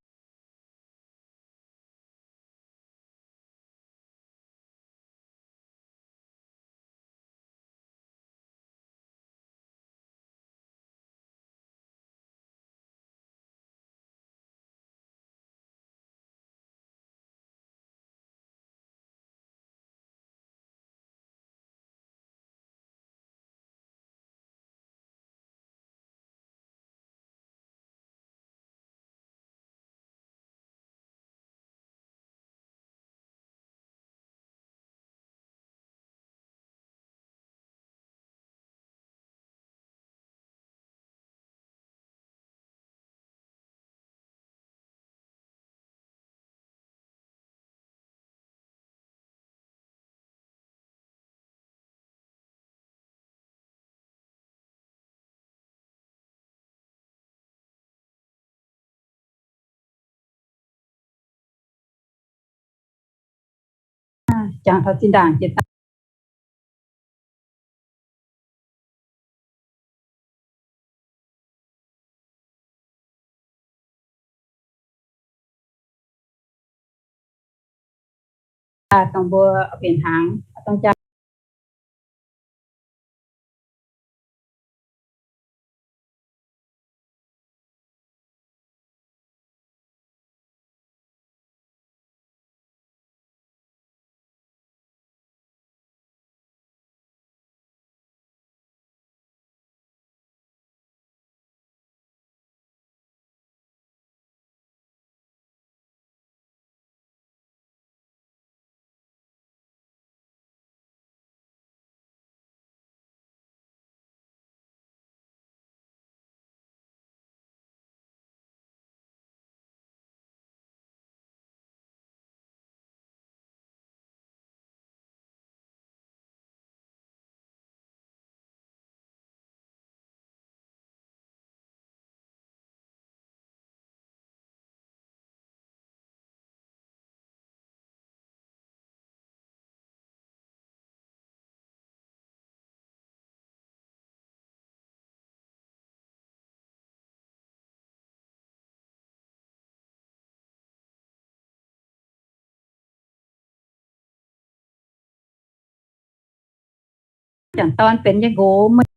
jangx taux zinh ndaangc jiex daaih. Dongh mbuo benx hnaangx, dongh jaa Janx-dorn benx nyei nqox meih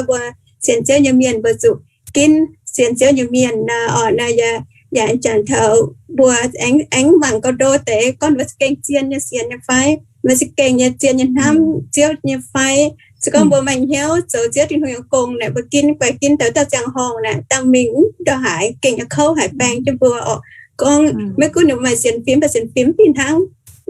Mbuo sienx Ziouv nyei mienh, mbuo zuqc ginv sienx Ziouv nyei mienh nor, orqc, naaiv yaac, yaac janx taux mbuo aengx, aengx mangc gauh ndo deix, gorngv mbuo za'gengh zien nyei sienx nyei fai, mbuo za'gengh nyei zien nyei hnamv Ziouv nyei fai. Se gorngv mbuo maaih hnyouv zoux Ziouv Tin-Hungh nyei gong naaic, mbuo ginv guaix ginv taux dauh ziangh horngh naaic, dangh mingh mv ndongc haaix gengh nyei kouv haic baeng jienv mbuo orqc. Gorngv maiv gunv ninh maaih sienx fim, mv baac sienx fim mv fih hnangv.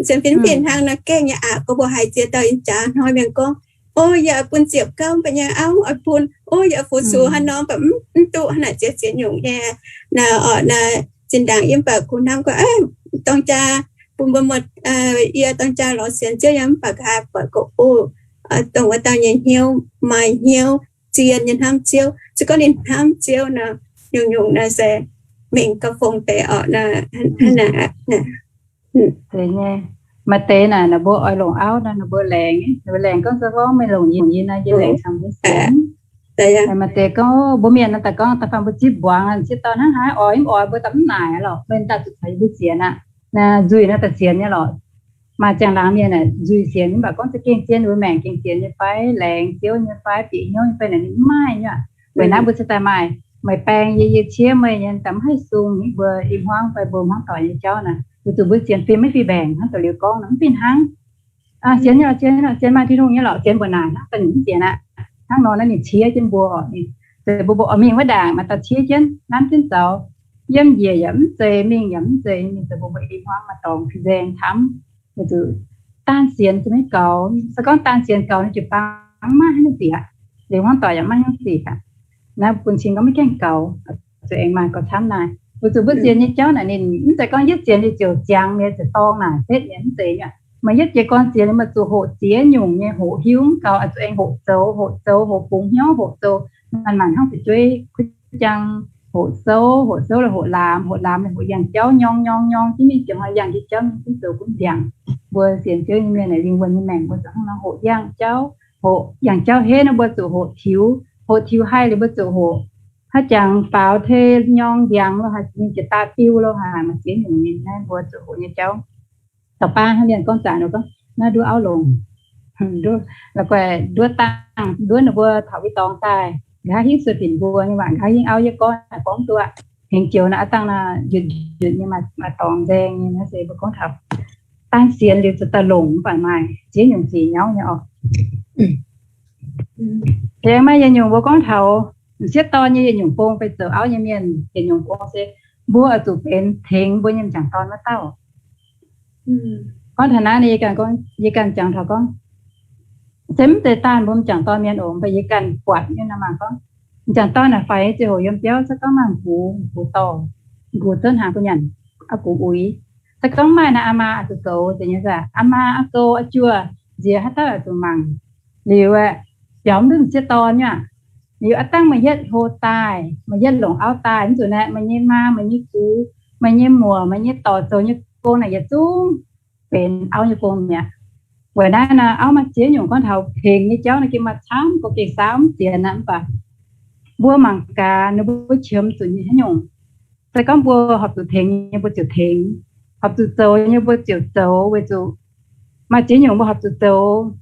Sienx fim mv fih hnangv nor, gengh nyei aqc gorngv mbuo haiz ziex dauh yiem jaax hnoi mienh gorngv, o, yaac bun ziepc gauv mv baac nyei auv oix bun, o, yaac fu-sux haaix norm mv baac mv duqv hnangv naaic ziex ziex nyungc nyei. Naaiv orqc, naaiv zinh ndaangc yie mv baac kungx hnamv gorngv, dorng jaa bun mbuo muoz, yie dorng jaa lorz sienx Ziouv yaac mv baac nqa'haav buatc gorngv, o, dongh wuov dauh nyei hnyouv maaih hnyouv zien nyei hnamv Ziouv. Se gorngv ninh hnamv Ziouv nor, nyungc-nyungc naaiv se mingh gauh fong deix orqc. Maaih deix naaic, naaic mbuo oix longc auv nor, naaic mbuo laengz, mbuo laengz gorngv se gorngv meih longc yie, yie nor yie laengz caux mbuo sienx. Maaih deix gorngv mbuo mienh nor daaih gorngv da'faanh mbuo zipv mbuangz, zipv dorn hnangv haaix, oix mv oix mbuo daaih mv naaic lorqc, meih daaih zuqc caux yie mbuo sienx aqv. Naaiv nzuih nor daaih sienx nyei lorqc. Maaih ziangh laangz mienh naaic nzuih sienx mv baac gorngv za'gengh zien, mbuo maengc gengh sienx nyei fai, laengz Ziouv nyei fai, bieqc hnyouv nyei fai naaic, ninh mv maaih nyei aqv. Weic naaiv mbuo cingx daaih maaih, meih baeng yie, yie ciev meih nyei, daaih mv haih sung mbuo i hmuangv fai mbuo hmuangv doic nyei jauv naaic, weic zuqc mbuo sienx fim maiv fih mbaengc hnangv doqc liuz gorngv nor, mv fih hnangv. Sienx nyei lorqc, sienx, sienx maaih Tin-Hungh nyei lorqc, sienx mbuoqc naaic hnangv daaih ninh mv sienx aqv. Hnangv nor naaiv ninh ciev jienv mbuo, ninh, se mbuo, mbuo oix mingh wuov ndaangc maaih dauh ciev jienv, nanv jienv zaux, yiem njiec yaac mv zeiz, mingh yaac mv zeiz, ninh se mbuo, mbuo i hmuangv maaih dorngx nzaeng camv. Weic zuqc daan sienx se maiv goux. Se gorngv daan sienx goux, ninh jiu-baang maiv haaix nyungc sic aqv. Liuz hmuangv doic yaac maiv haaix nyungc sic aqv. Naaiv bun cing gorngv maiv gaengh goux, zuqc aengx maaih gauh camv naaiv. Weic zuqc mbuo sienx nyei jauv naaic ninh mv zeiz gorngv yietv sienx liuz ziouc ziangx mi'aqv, ziouc dorng naaic setv mi'aqv, mv zeiz nyei. Maaih yietv jiex gorn sienx liuz maaih zuqc hoqc ziex nyungc nyei, hoqc hiuv mv gaux, zuqc aengx hoqc zoux, hoqc zoux, hoqc bungx hnyouv, hoqc zoux, maanc maanc hnangv fu'jueiv kuv jang, hoqc souv, hoqc souv lorz hoqc laamz, hoqc laamz lorz hoqc yangh jauv, nyorng nyorng nyorng jienv mingh, ziouc hnoi yangh jiex jauv mingh jienv zoux gunv ndiangx. Mbuo sienx Ziouv nyei mienh naaic, lingh wuonh nyei maengc mbuo zuqc hnangv nor hoqc yangh jauv, hoqc yangh jauv henv nor mbuo zuqc hoqc tiux, hoqc tiux haih liuz mbuo zuqc hoqc haaix jangx faaux tei nyorng ndiangx lo haaix, mingh jiex daaih diuh lo haaix, maaih ziex nyungc nyei naaiv mbuo zuqc hoqc nyei jauv. Da'faanh hnangv mienh gorngv zanc nor gorngv, naaiv nduov auv longc, nduov, la'guaih nduov dangh, nduov ninh mbuo taux wuov dorngx daaih, nqa'haav hingv sueih binc mbuo nyei waac, nqa'haav hingv auv yie gorngv naaic gorngv duqv, hengx joux naaiv dangh naaiv njunc njunc nyei maaih dorngx nzaeng nyei naaiv se mbuo gorngv taux daan sienx liuz zuqc daaih longc mv baac maaih ziex nyungc sic nyauv nyei orqc. Aengx maaih yietc nyungc mbuo gorngv taux m'sieqv dorn nyei yietc nyungc gong, fai zoux auv nyei mienh yietc nyungc gong se mbuo oix zuqc benx tengx mbuo nyei m'jangc dorn wuov dauh. Gorngv taux naaiv, yie ganh jangx taux gorngv, se mv zeiz dangh mbuo m'jangc dorn mienh oc, mv baac yie ganh buatc nyei nor maah gorngv, m'jangc dorn naaic faix ziangh hoc yiem biauv, se gorngv maaih m'gux, m'gux dorh, m'gux zunv hnaangx gu'nyanc, a'gux uix. Se gorngv maaih naaic, aa maa oix zuqc goux, zeiz nyei aqv, aa maa, aa gou, aa juoh, nziex haaix dauh oix zuqc mangc. Liuz aeqv, biaux mv duqv m'sieqv dorn nyei aqv. Liuz aav dangh meih yietv hlo daaih, meih yietv longc auv daaih, mv zuqc naaic meih nyei maa, meih nyei gux, meih nyei muoc, meih nyei dorc zoux nyei gong naaic yietc zungv benx auv nyei gong mi'aqv. Weic naaiv nor, auv maaih ziex nyungc gorngv taux tengx nyei jauv naaiv gengh maaih camv, gorngv gengh saauv mv ziex aqv. Mv baac mbuo mangc gaax ninh mbuo qiemx zuqc nyei haaix nyungc. Se gorngv mbuo horpc zuqc tengx nyei, mbuo ziouc tengx. Horpc zuqc zoux nyei, mbuo ziouc zoux. Weic zuqc maaih ziex nyungc mbuo horpc zuqc zoux.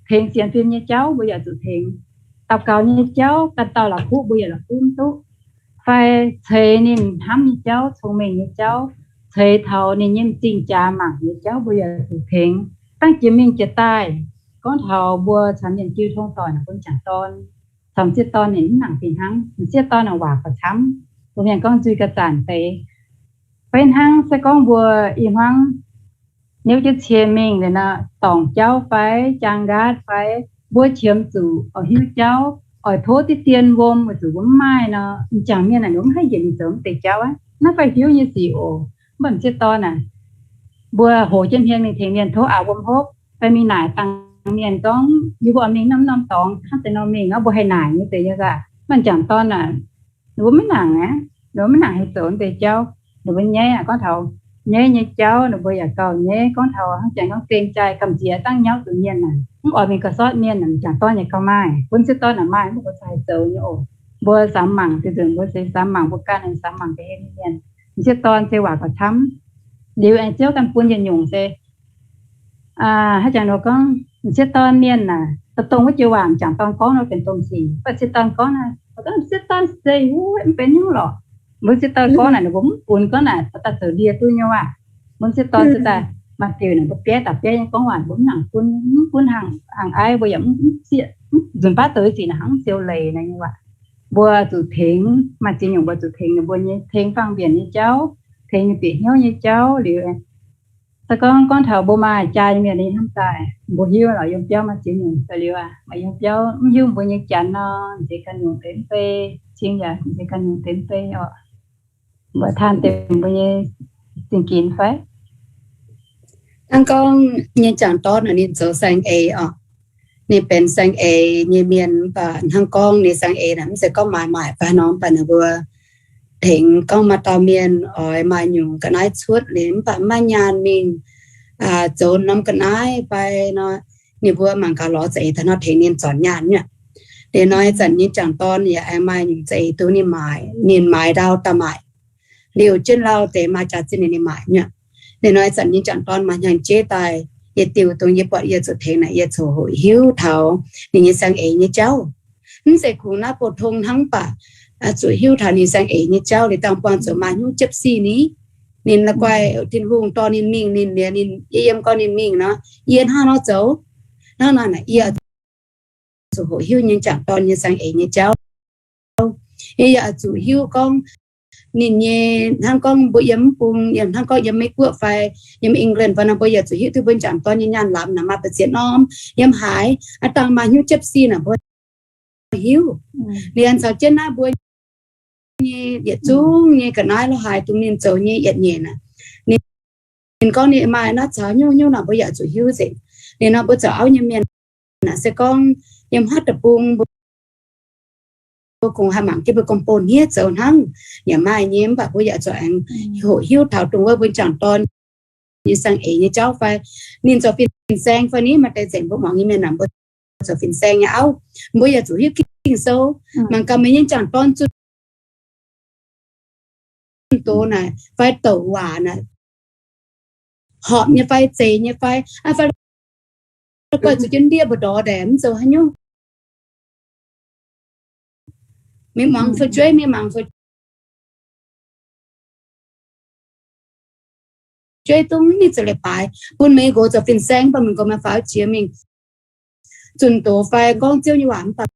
Tengx sienx fim nyei jauv mbuo yaac zuqc tengx. Daux gaux nyei jauv, ganh dauh la'kuqv mbuo yaac la'kuqv mv duqv. Fai ceix ninh hnamv nyei jauv, cong-mengh nyei jauv, ceix taux ninh nyei m'zing jaax mangc nyei jauv mbuo yaac zuqc tengx. Dangh jiex mingh jiex daaih, gorngv taux mbuo caux mienh jiu tong doic naaic, bun m'jangc dorn caux m'sieqv dorn ninh mv nangc fih hnangv. M'sieqv dorn naaic waac gauh camv, mbuo mienh gorngv nzuih ga'zaanc deix. Fai hnangv se gorngv mbuo ih hmuangv niouv jienv cie mingh liuz nor, dorngc jauv fai jaang nqaatv fai, mbuo qiemx zuqc oix hiuv jauv, oix tov diqv dien wuom weic zuqc mbuo mv maaih nor, m'jangc mienh naaic ninh mv haih yienc ninh zoux mv deix jauv aqv. Naaiv fai hiuv nyei sic oc. Mv baac m'sieqv dorn naaic, mbuo hoz jienv hmien mingh tengx mienh tov aqc wuom hopv, fai mingh naaic dangh mienh gorngv yie mbuo oix mingh norm norm dorngx, hnangv deix nor mingh nor, mbuo haih naaic nyei deix nyei aqv. Mv baac m'jangc dorn naaic, ninh mbuo maiv nangc aqv. Ninh mbuo maiv nangc haih zoux mv deix jauv. Ninh mbuo nyaiv aqv, gorngv taux nyaiv nyei jauv ninh mbuo yaac gauh nyaiv. Gorngv taux hnangv janx gorngv gengh jai gamh nziex dangh nyauv zuqc mienh naaic, mv oix mingh gauh sortv mienh naaic, m'jangc dorn yaac gauh maaih. Bun m'sieqv dorn naaic maaih, mv baac mbuo haih zoux nyei oc. Mbuo samx mangc, zinh nzunc mbuo se samx mangc, mbuo ganh samx mangc ga'hlen mienh. M'sieqv dorn se waac gauh camv. Liuz aengx Ziouv ganh bun yietc nyungc se aa, haaix jangx nor gorngv m'sieqv dorn mienh naaic, dongh dongh wuov joux waac m'jangc dorn gorngv nor benx domh sic. Mv baac m'sieqv dorn gorngv naaic, m'sieqv dorn se wuov mv benx nyungc lorqc. Mbuo m'sieqv dorn gorngv naaic, ninh mbuo mv funx gorngv naaic, daaih zoux ndie duqv nyei waac. Mbuo m'sieqv dorn se daaih maaih diuc naaic, mbuo bieiv daaih bieiv nyei gorngv waac, mbuo mv nangc bun, mv bun hangx, hangx aiv, mbuo yaac mv zieqv, mv nzunc baav zoux nyei sic naaic hnangv mv siou leiz naaic nyei waac. Mbuo zuqc tengx, maaih ziex nyungc mbuo zuqc tengx ninh mbuo nyei, tengx fangx mbienc nyei jauv, tengx nyei bieqc hnyouv nyei jauv liuz, se gorngv, gorngv taux mbuo maaih jaa nyei mienh nyei hnamv daaih, mbuo hiuv lorqc yiem biauv maaih ziex nyungc daaih liuz aqv. Maaih yiem biauv mv hiuv mbuo nyei janx nor, m'nziex ganh nyungc deix mv bei, cing yaac m'nziex ganh nyungc deix mv bei orqc. Mbuo taan deix mbuo nyei zingh ginx fai? Hnangv gorngv nyei m'jangc dorn naaic ninh zoux saeng-eix orqc. Ninh benx saeng-eix nyei mienh, mv baac hnangv gorngv ninh saeng-eix naaic mv zeiz gorngv maaiz maaic fai nor, mv baac ninh mbuo tengx gorngv maaih dauh mienh oix maaih nyungc ga'naaiv cuotv liuz mv baac maiv nyaanh mingh zoux norm ga'naaiv fai nor, ninh mbuo mangc gaax lorz za'eix daaih nor tengx ninh zornc nyaanh nyei. Liuz nor ih zanc nyei m'jangc dorn yaac aengx maaih nyungc za'eix duqv ninh maaic, ninh maaiz ndau daaih maaic. Liuz jienv lauh deix maaih jaax zinh ninh maaic nyei. Liuz nor ih zanc nyei m'jangc dorn maaih hnyangx-jeiv daaih, yietc diuc dongh yie buatc yie zuqc tengx naaic yie zuqc hoqc hiuv taux ninh nyei saeng-eix nyei jauv. Mv zeiz kungx naaiv bou tong hnangv, mv baac zuqc hiuv taux ninh saeng-eix nyei jauv liuz dangh buangh zuqc maaih hnyouv jiepv sic ni. Ninh la'guaih Tin-Hungh dorh ninh mingh, ninh liuz ninh yiem gorn ninh mingh nor, yie hnangv nor zoux. Hnangv naaic yie zuqc hoqc hiuv nyei m'jangc dorn nyei saeng-eix nyei jauv. Yie yaac zuqc hiuv gorngv ninh nyei, hnangv gorngv mbuo yiem mv bung, yiem hnangv gorngv yiem Meiv Guoqv fai yiem England fai nor, mbuo yaac zuqc hiuv duqv mbuo m'jangc dorn nyei nyaanh lamz naaic maaih ba'ziex norm, yiem haaix, aav dangh maaih hnyouv jiepv sic naaic mbuo hiuv. Liuz caux jienv naaiv mbuo nyei yietc zungv nyei ga'naaiv la'haaix dongh ninh zoux nyei yietc nyeic naaic, ninh gorngv ninh maaih naaiv caux hnyouv hnyouv naaic mbuo yaac zuqc hiuv nzengc. Liuz nor mbuo zoux auv nyei mienh naaic se gorngv yiem haaix deic-bung mbuo kungx haih mangc jienv mbuo gong-bou hniev zoux hnangv, yaac maaih nyei, mv baac mbuo yaac zuqc aengx hoqc hiuv taux dongh wuov mbuo m'jangc dorn nyei saeng-eix nyei jauv fai ninh zoux fin-saeng fai ni. Maaih deix nzengc mbuo muangx nyei mienh naaic mbuo zoux fin-saeng nyei auv, mbuo yaac zuqc hiuv Ging-Sou, mangc gaax meih nyei m'jangc dorn zunh doz naaic fai douc waac naaic, horpc nyei fai zeiz nyei fai, fai la'guaih zuqc jienv ndiev mbu'ndorx ndaangc mv zoux haaix nyungc. Mingh muangx fu'jueiv, mingh mangc fu'jueiv dongh ninh zoux leiz-baaix bun meih nqox zoux fin-saeng, mv baac meih nqox maaih faaux jiex mingh zunh doz fai gorngv Ziouv nyei waac mv baac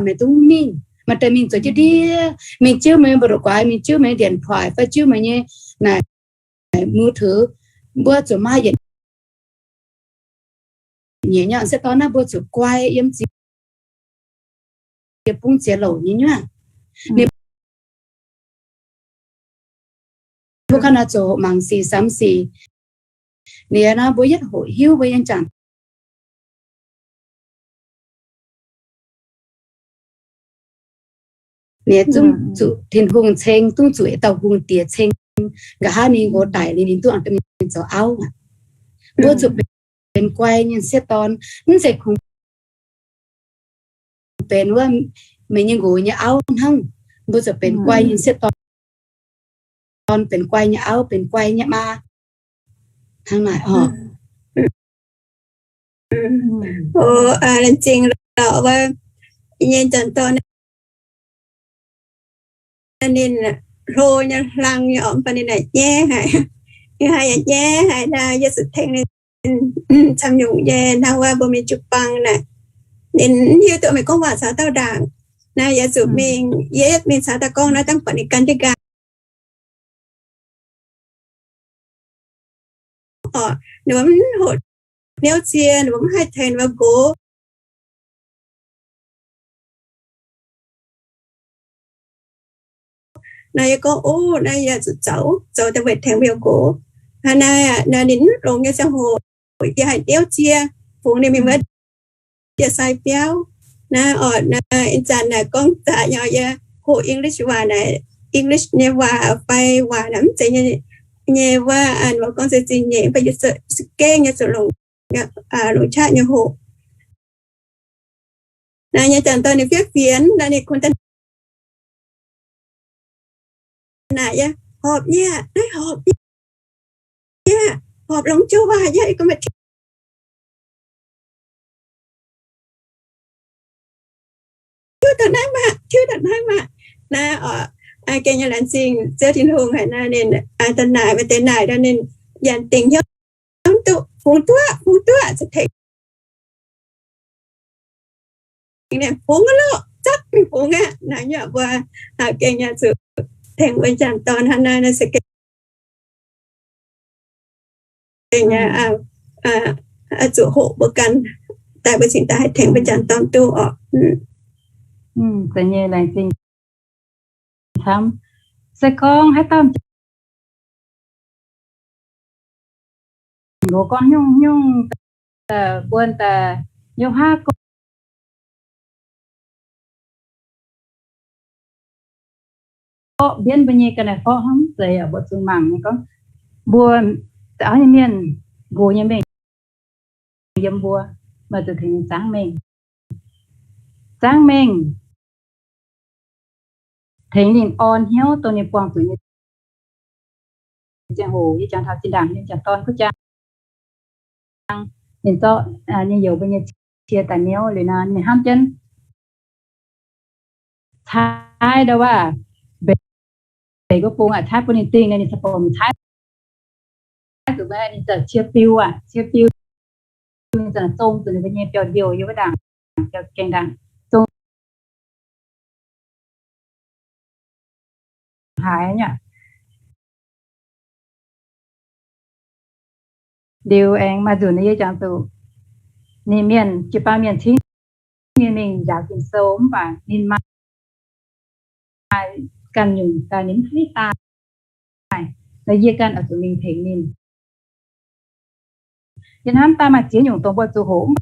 meih dungx mingh. Maaih deix mingh zoux jienv ndiev, mingh jiuv meih nyei mbu'ndongx guaix, mingh jiuv meih nyei điện thoại, fai jiuv meih nyei naaic มือถือ, mbuo zuqc maaih yietc nyeic nyei sieqv dorn naaiv mbuo zuqc guai yiem ziex bung ziex louc nyei nyuoqv. Ninh mbuo ganh oix zoux mangc sic samx sic. Ninh naaiv mbuo yietv hoqc hiuv mbuo nyei jangc ninh zungv zuqc Tin-Hungh ceng, zungv zuqc dauh hungh diex ceng. Nqa'haav ninh nqox daic liuz ninh duqv mingh zoux auv aqv. Mbuo zuqc benx guai nyei sieqv dorn, mv zeiz kungx benx wuov meih nyei nqox nyei auv hnangv. Mbuo zuqc benx guai nyei sieqv dorn, benx guai nyei auv, benx guai nyei maa hnangv naaic oc. Laengz zingh lorqc wuov nyei janx dorn, ninh hlo nyei hlang nyei oc, mv baac ninh naaic nyaiv haic, ninh haiz yaac nyaiv haic naaic, yie zuqc tengx ninh camv nyungc nyei hnangv wuov mbuo mingh jiu-baang naaic, ninh mv hiuv duqv meih gorngv waac caux dauh ndaangc. Naaiv yie zuqc mingh, yie mingh caux daaih gorngv naaiv dangv buatc ninh gan jienv nqaang oc. Ninh mbuo mv hoqc hnyouv cie, ninh mbuo mv haih tengx ninh mbuo nqox. Naaiv yie gorngv, ov, naaiv yie zuqc zoux, zoux daaih weic tengx mbuo nqox. Hnangv naaiv, naaiv ninh mv longx nyei ziangh hoc, yie haih hnyouv cie, fungx ninh mingh wuov dieh sai biauv. Naaiv oc, naaiv ih zanc naaic gorngv zaqc nyei, yie hoqc English waac naaic, English nyei waac fai waac naaic mv zeiz nyei, nyei wuov, mbuo gorngv se zingh nyeic, mv baac yie za'gengh nyei zuqc longc, longc qaqv nyei hoqc. Naaiv nyei janx dorn ninh fiev fienx, naaiv ninh kun daaih naaic yie, horpc nyei, naaiv horpc nyei, horpc longx jouh waac nyei, yie gorngv maaih tiuv daaih naaiv maah, tiuv daaih naaiv maah. Naaiv oc, gengh nyei laengz zingh Ziouv Tin-Hungh haic naaiv ninh daaih naaic, maaih deix naaic ninh yaac dingc hnyouv duqv fungx duqv, fungx duqv zuqc tengx ninh fungx aqv loh, zatv mingh fungx aqv. Naaiv nyei mbuo gengh nyei zuqc tengx mbuo janx dorn hnangv naaiv, naaiv se gengh nyei zuqc hoqc mbuo ganh daaih, mbuo cingx daaih haih tengx mbuo janx dorn duqv oc. Za'gengh laengz zingh camv. Se gorngv haaix dauh nqox gorngv nyungc-nyungc, mbuo daaih nyungc haav gorqv mbienv mbuo nyei ga'naaiv forv hnangv, zeiz yaac mbuo zuqc mangc nyei gorngv mbuo auv nyei mienh nqox nyei mengh yiem mbuo, maaih zuqc tengx ninh zaangv mengh. Zaangv mengh tengx ninh orn hnyouv dongh ninh buangh zuqc nyei ziangh hoc, yie jangx taux zinh ndaangc nyei janx dorn kuv jang, ninh zorqv ninh youz mbuo nyei cie daaih niouv liuz nor, ninh hnamv jienv caaiv ndau wuov mbeix guv bung aqv, caaiv bun ninh dingh, ninh ziouc bungx caaiv zuqc, ninh ziouc cie biu aqv, cie biu, ninh ziouc zong zuqc ninh mbuo nyei biauv-ndiouh yiem wuov ndaangc, biauv-gaengh ndaangc, zong haaix nyungc. Liuz aengx maaih nzunc yie jangx zuqc ninh mienh, jiu-baang mienh cingv ninh mingh njaaux Ging-Sou, mv baac ninh maaih ganh nyungc daaih ninh mv hiuv daaih, nor yie ganh oix zuqc mingh tengx ninh. Yie hnamv daaih maaih ziex nyungc dongh mbuo zuqc hoqc, mv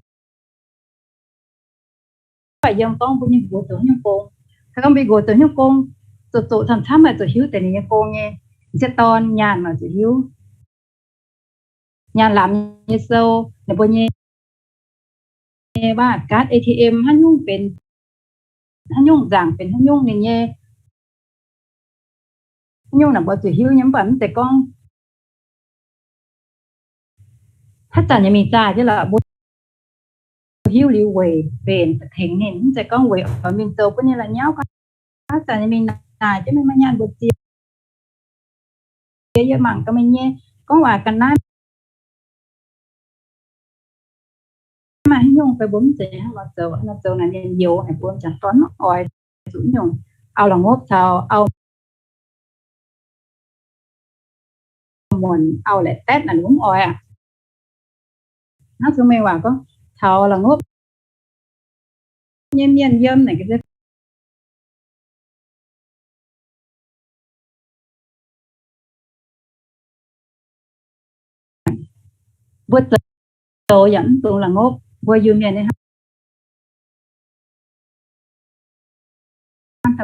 baac yiem gorngv mbuo nyei nqox zoux nyungc gong. Se gorngv mbuo nqox zoux nyungc gong, zoqc zoqc camv-camv maaih zuqc hiuv deix ninh nyei gong nyei. M'sieqv dorn nyaanh maaih zuqc hiuv. Nyaanh lamz nyei sou, ninh mbuo nyei waac-gaatv A T M haaix nyungc benx haaix nyungc, nzaangc benx haaix nyungc, ninh nyei haaix nyungc naaic mbuo zuqc hiuv nyei, mv baac mv zeiz gorngv haaix zanc nyei mingh zaah jienv lorqc, mbuo hiuv liuz weic mbenc tengx ninh, mv zeiz gorngv weic oix mingh zoux bun ninh la'nyauv. Haaix zanc nyei mingh naaic jienv meih maaih nyaanh mbuox ziex, yie mangc gaax meih nyei gorngv waac ga'naaiv maaih haaix nyungc fai mbuo mv zeiz hnangv nor zoux. Nor zoux naaic mienh youx haic, mbuo m'jangc dorn mv oix zuqc nyungc auv la'ngopv caux auv muonc auv laetv daetv naaic mbuo mv oix aqv. Hnangv cong-mengh waac gorngv caux la'ngopv nyei mienh yiem naaic mbuo zoux yaac mv dungx la'ngopv mbuo Iu-Mienh nyei hnangv.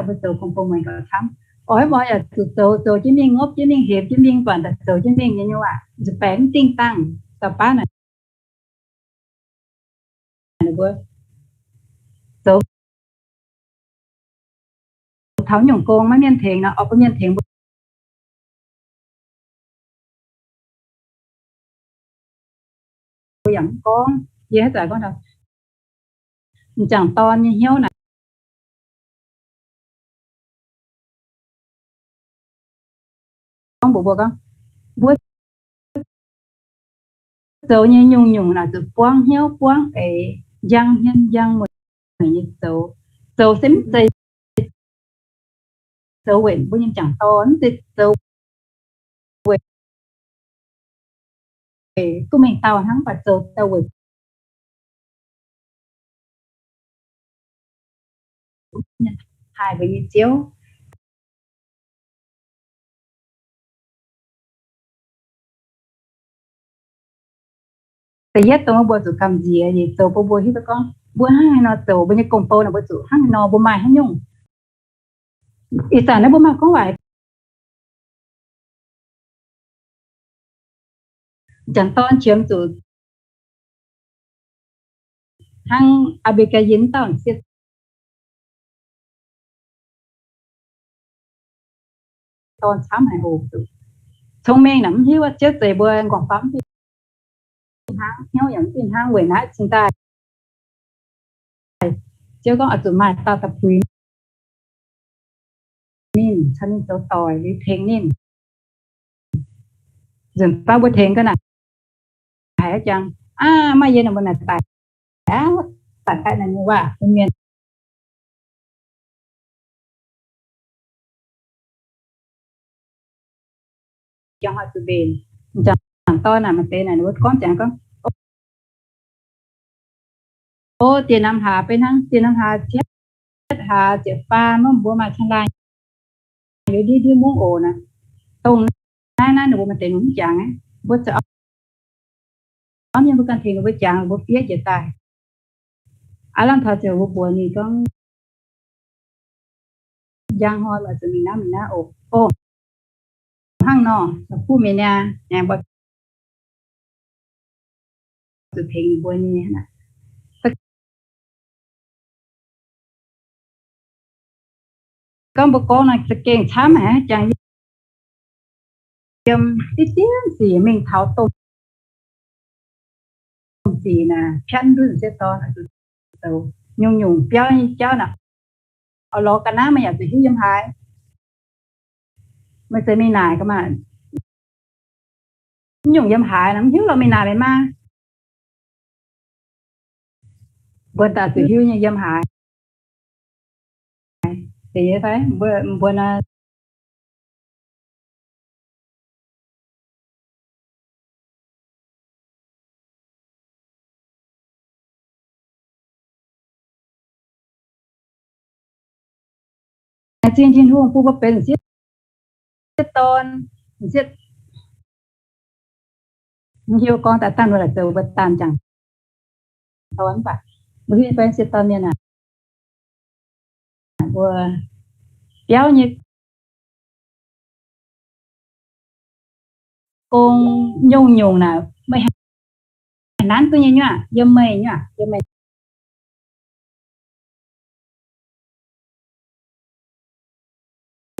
Mbuo zoux gong-bou muonc gaux camv, oix mv oix yaac zuqc zoux, zoux jienv mingh, ngopv jienv mingh, hemx jienv mingh, buatc daaih zoux jienv mingh nyei nyuoqc aac, nzuih baengx mv dingh dangh. Dauh baav naaic mbuo zoux taux nyungc gong maiv mienh tengx nor, oix bun mienh tengx mbuo yaac mv gorngv. Yie haaix zanc gorngv taux m'jangc dorn nyei hnyouv naaic, gorngv mbuox mbuo gorngv, mbuo zoux nyei nyungc-nyungc naaic zuqc buangv hnyouv buangv eix, njang hmien njang mueic nyei zoux. Zoux se mv zeiz zoux weic mbuo nyei m'jangc dorn, mv zeiz zoux weic duqv mengh dauh hnangv, mv baac zoux daaih weic haih mbuo nyei Ziouv. Da'yietv dongh mbuo zuqc gamh nziex nyei zoux bun mbuo hiuv duqv gorngv mbuo hnangv haaix nor zoux, mbuo nyei gong-bou naaic mbuo zuqc hnangv haaix nor, mbuo maaih haaix nyungc. Ih zanc naaiv mbuo maaih gorngv waaic, m'jangc dorn qiemx zuqc hnangv Aa^mbe^li^gaa Yinh dauh sieqv dorn camv haic oc. Cong-mengh naaic mv hiuv, Ziouv zeix mbuo nqorngv-famv fih hnangv, hnyouv yaac mv fih hnangv. Weic naaiv cingx daaih Ziouv gorngv oix zuqc maaih dauh da'buix ninh, caux ninh zoux doic liuz tengx ninh. Nzunc baav mbuo tengx ga'naaiv haiz jangx, aav, maaih yie naaic mbuo naaic daic aqv, daic daaih naaic nyei waac bun mienh jangx oix zuqc mbenc. M'jangc dorn naaic maaih deix naaic ninh mbuo gorngv jangx gorngv, o, dieh namx hlaax benx hnangv, dieh namx hlaax cietv hlaax ziepc faam, mbuo maaih cangv laanh liuz ndiev ndiev mungv oc naaic. Dongh naaiv naaiv ninh mbuo maaih deix ninh mv jangx aqv. Mbuo zoux auv mienh mbuo ganh tengx ninh mbuo jangx, mbuo fiev njiec daaih. Aav lamh taux ziouc mbuo mbuox ninh gorngv, njang hnoi oix zuqc mingh naaiv mingh naaiv oc. O, hnangv nor, kuv mienh niaa, aengx mbuo zuqc tengx ninh mbuo nyei. Gorngv mbuo gorngv naaic za'gengh camv haic, jangx yiem diqv dien sic mingh taux domh sic naaic, pianv ndutv sieqv dorn, zoux nyungc-nyungc biauv nyei jauv naaic, oix lorz ga'naaiv meih yaac zuqc hiuv yiem haaix. Meih zeiz mingh naaic ga'maah, nyungc yiem haaix nor mv hiuv lorqc, mingh naaic meih maa. Mbuo daaih zuqc hiuv nyei yiem haaix. Mbuo, mbuo naaiv laengz zingh Tin-Hungh bun mbuo benx m'sieqv dorn, m'sieqv, mv hiuv gorngv daaih dangh mbuo laaic zoux mbuo daanh m'jangc dorn mv baac mbuo hiuv nyei fai m'sieqv dorn mienh aah, mbuo biauv nyei gong nyungc-nyungc naaic meih haih nanv duqv nyei nyuoqc, yiem meih nyuoqc, yiem meih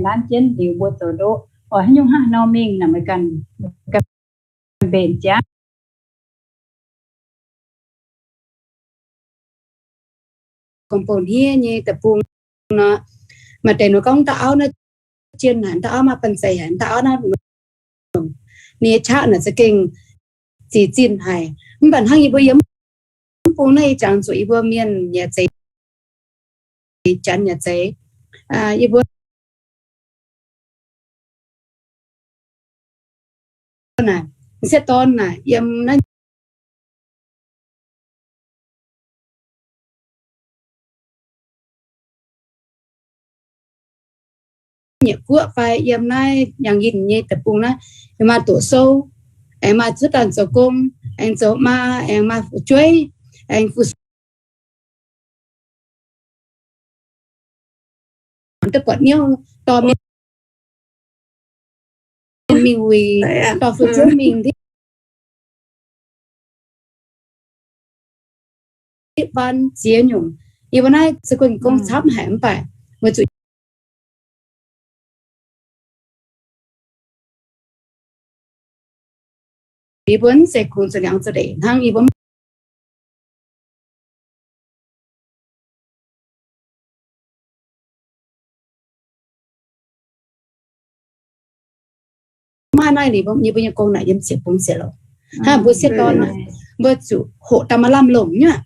nanv jienv liuz mbuo zoux ndoqv, oix haaix nyungc hnangv haaix nor mingh naaic meih ganh, ganh mbenc jaav. Gorngv bouh hniev nyei deic-bung nor, maaih deix nor gorngv dauh auv naaiv jien haic, dauh auv maiv banh zeic haic, dauh auv naaiv ninh nyei qaqv naaic za'gengh ziex zinh haic. Mv baac hnangv yie mbuo yiem Bung naaiv yie jangx zuqc yie mbuo mienh nyei zeix, janx nyei zeix, yie mbuo naaic, m'sieqv dorn naaic yiem naaiv nyeic guoqv fai yiem naaiv Yangh Yinh nyei deic-bung naaiv, maaih doqc sou, aengx maaih zuov daaih zoux gong, aengx zoux maa, aengx maaih fu'jueiv, aengx fu-sux, duqv buatc niouv dorh mienh mingh wuic, dorh fu'jueiv mingh ndiev ban ziex nyungc. Yie mbuo naaiv se gunh gong camv haic mv baac weic zuqc yie mbuo mv zeiz kungx zoux liangx zoux ndeic hnangv, yie mbuo maaih naaiv liuz yie mbuo nyei gong naaic yiem ziepc bung ziepc lorqc. Hnangv mbuo sieqv dorn naaic, mbuo zuqc hoqc daaih maaih lamh longc nyei aqv.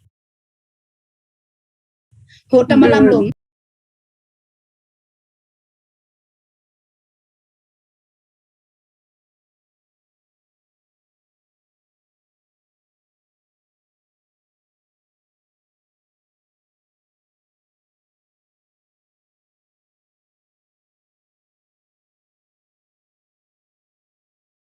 Hoqc daaih maaih lamh longc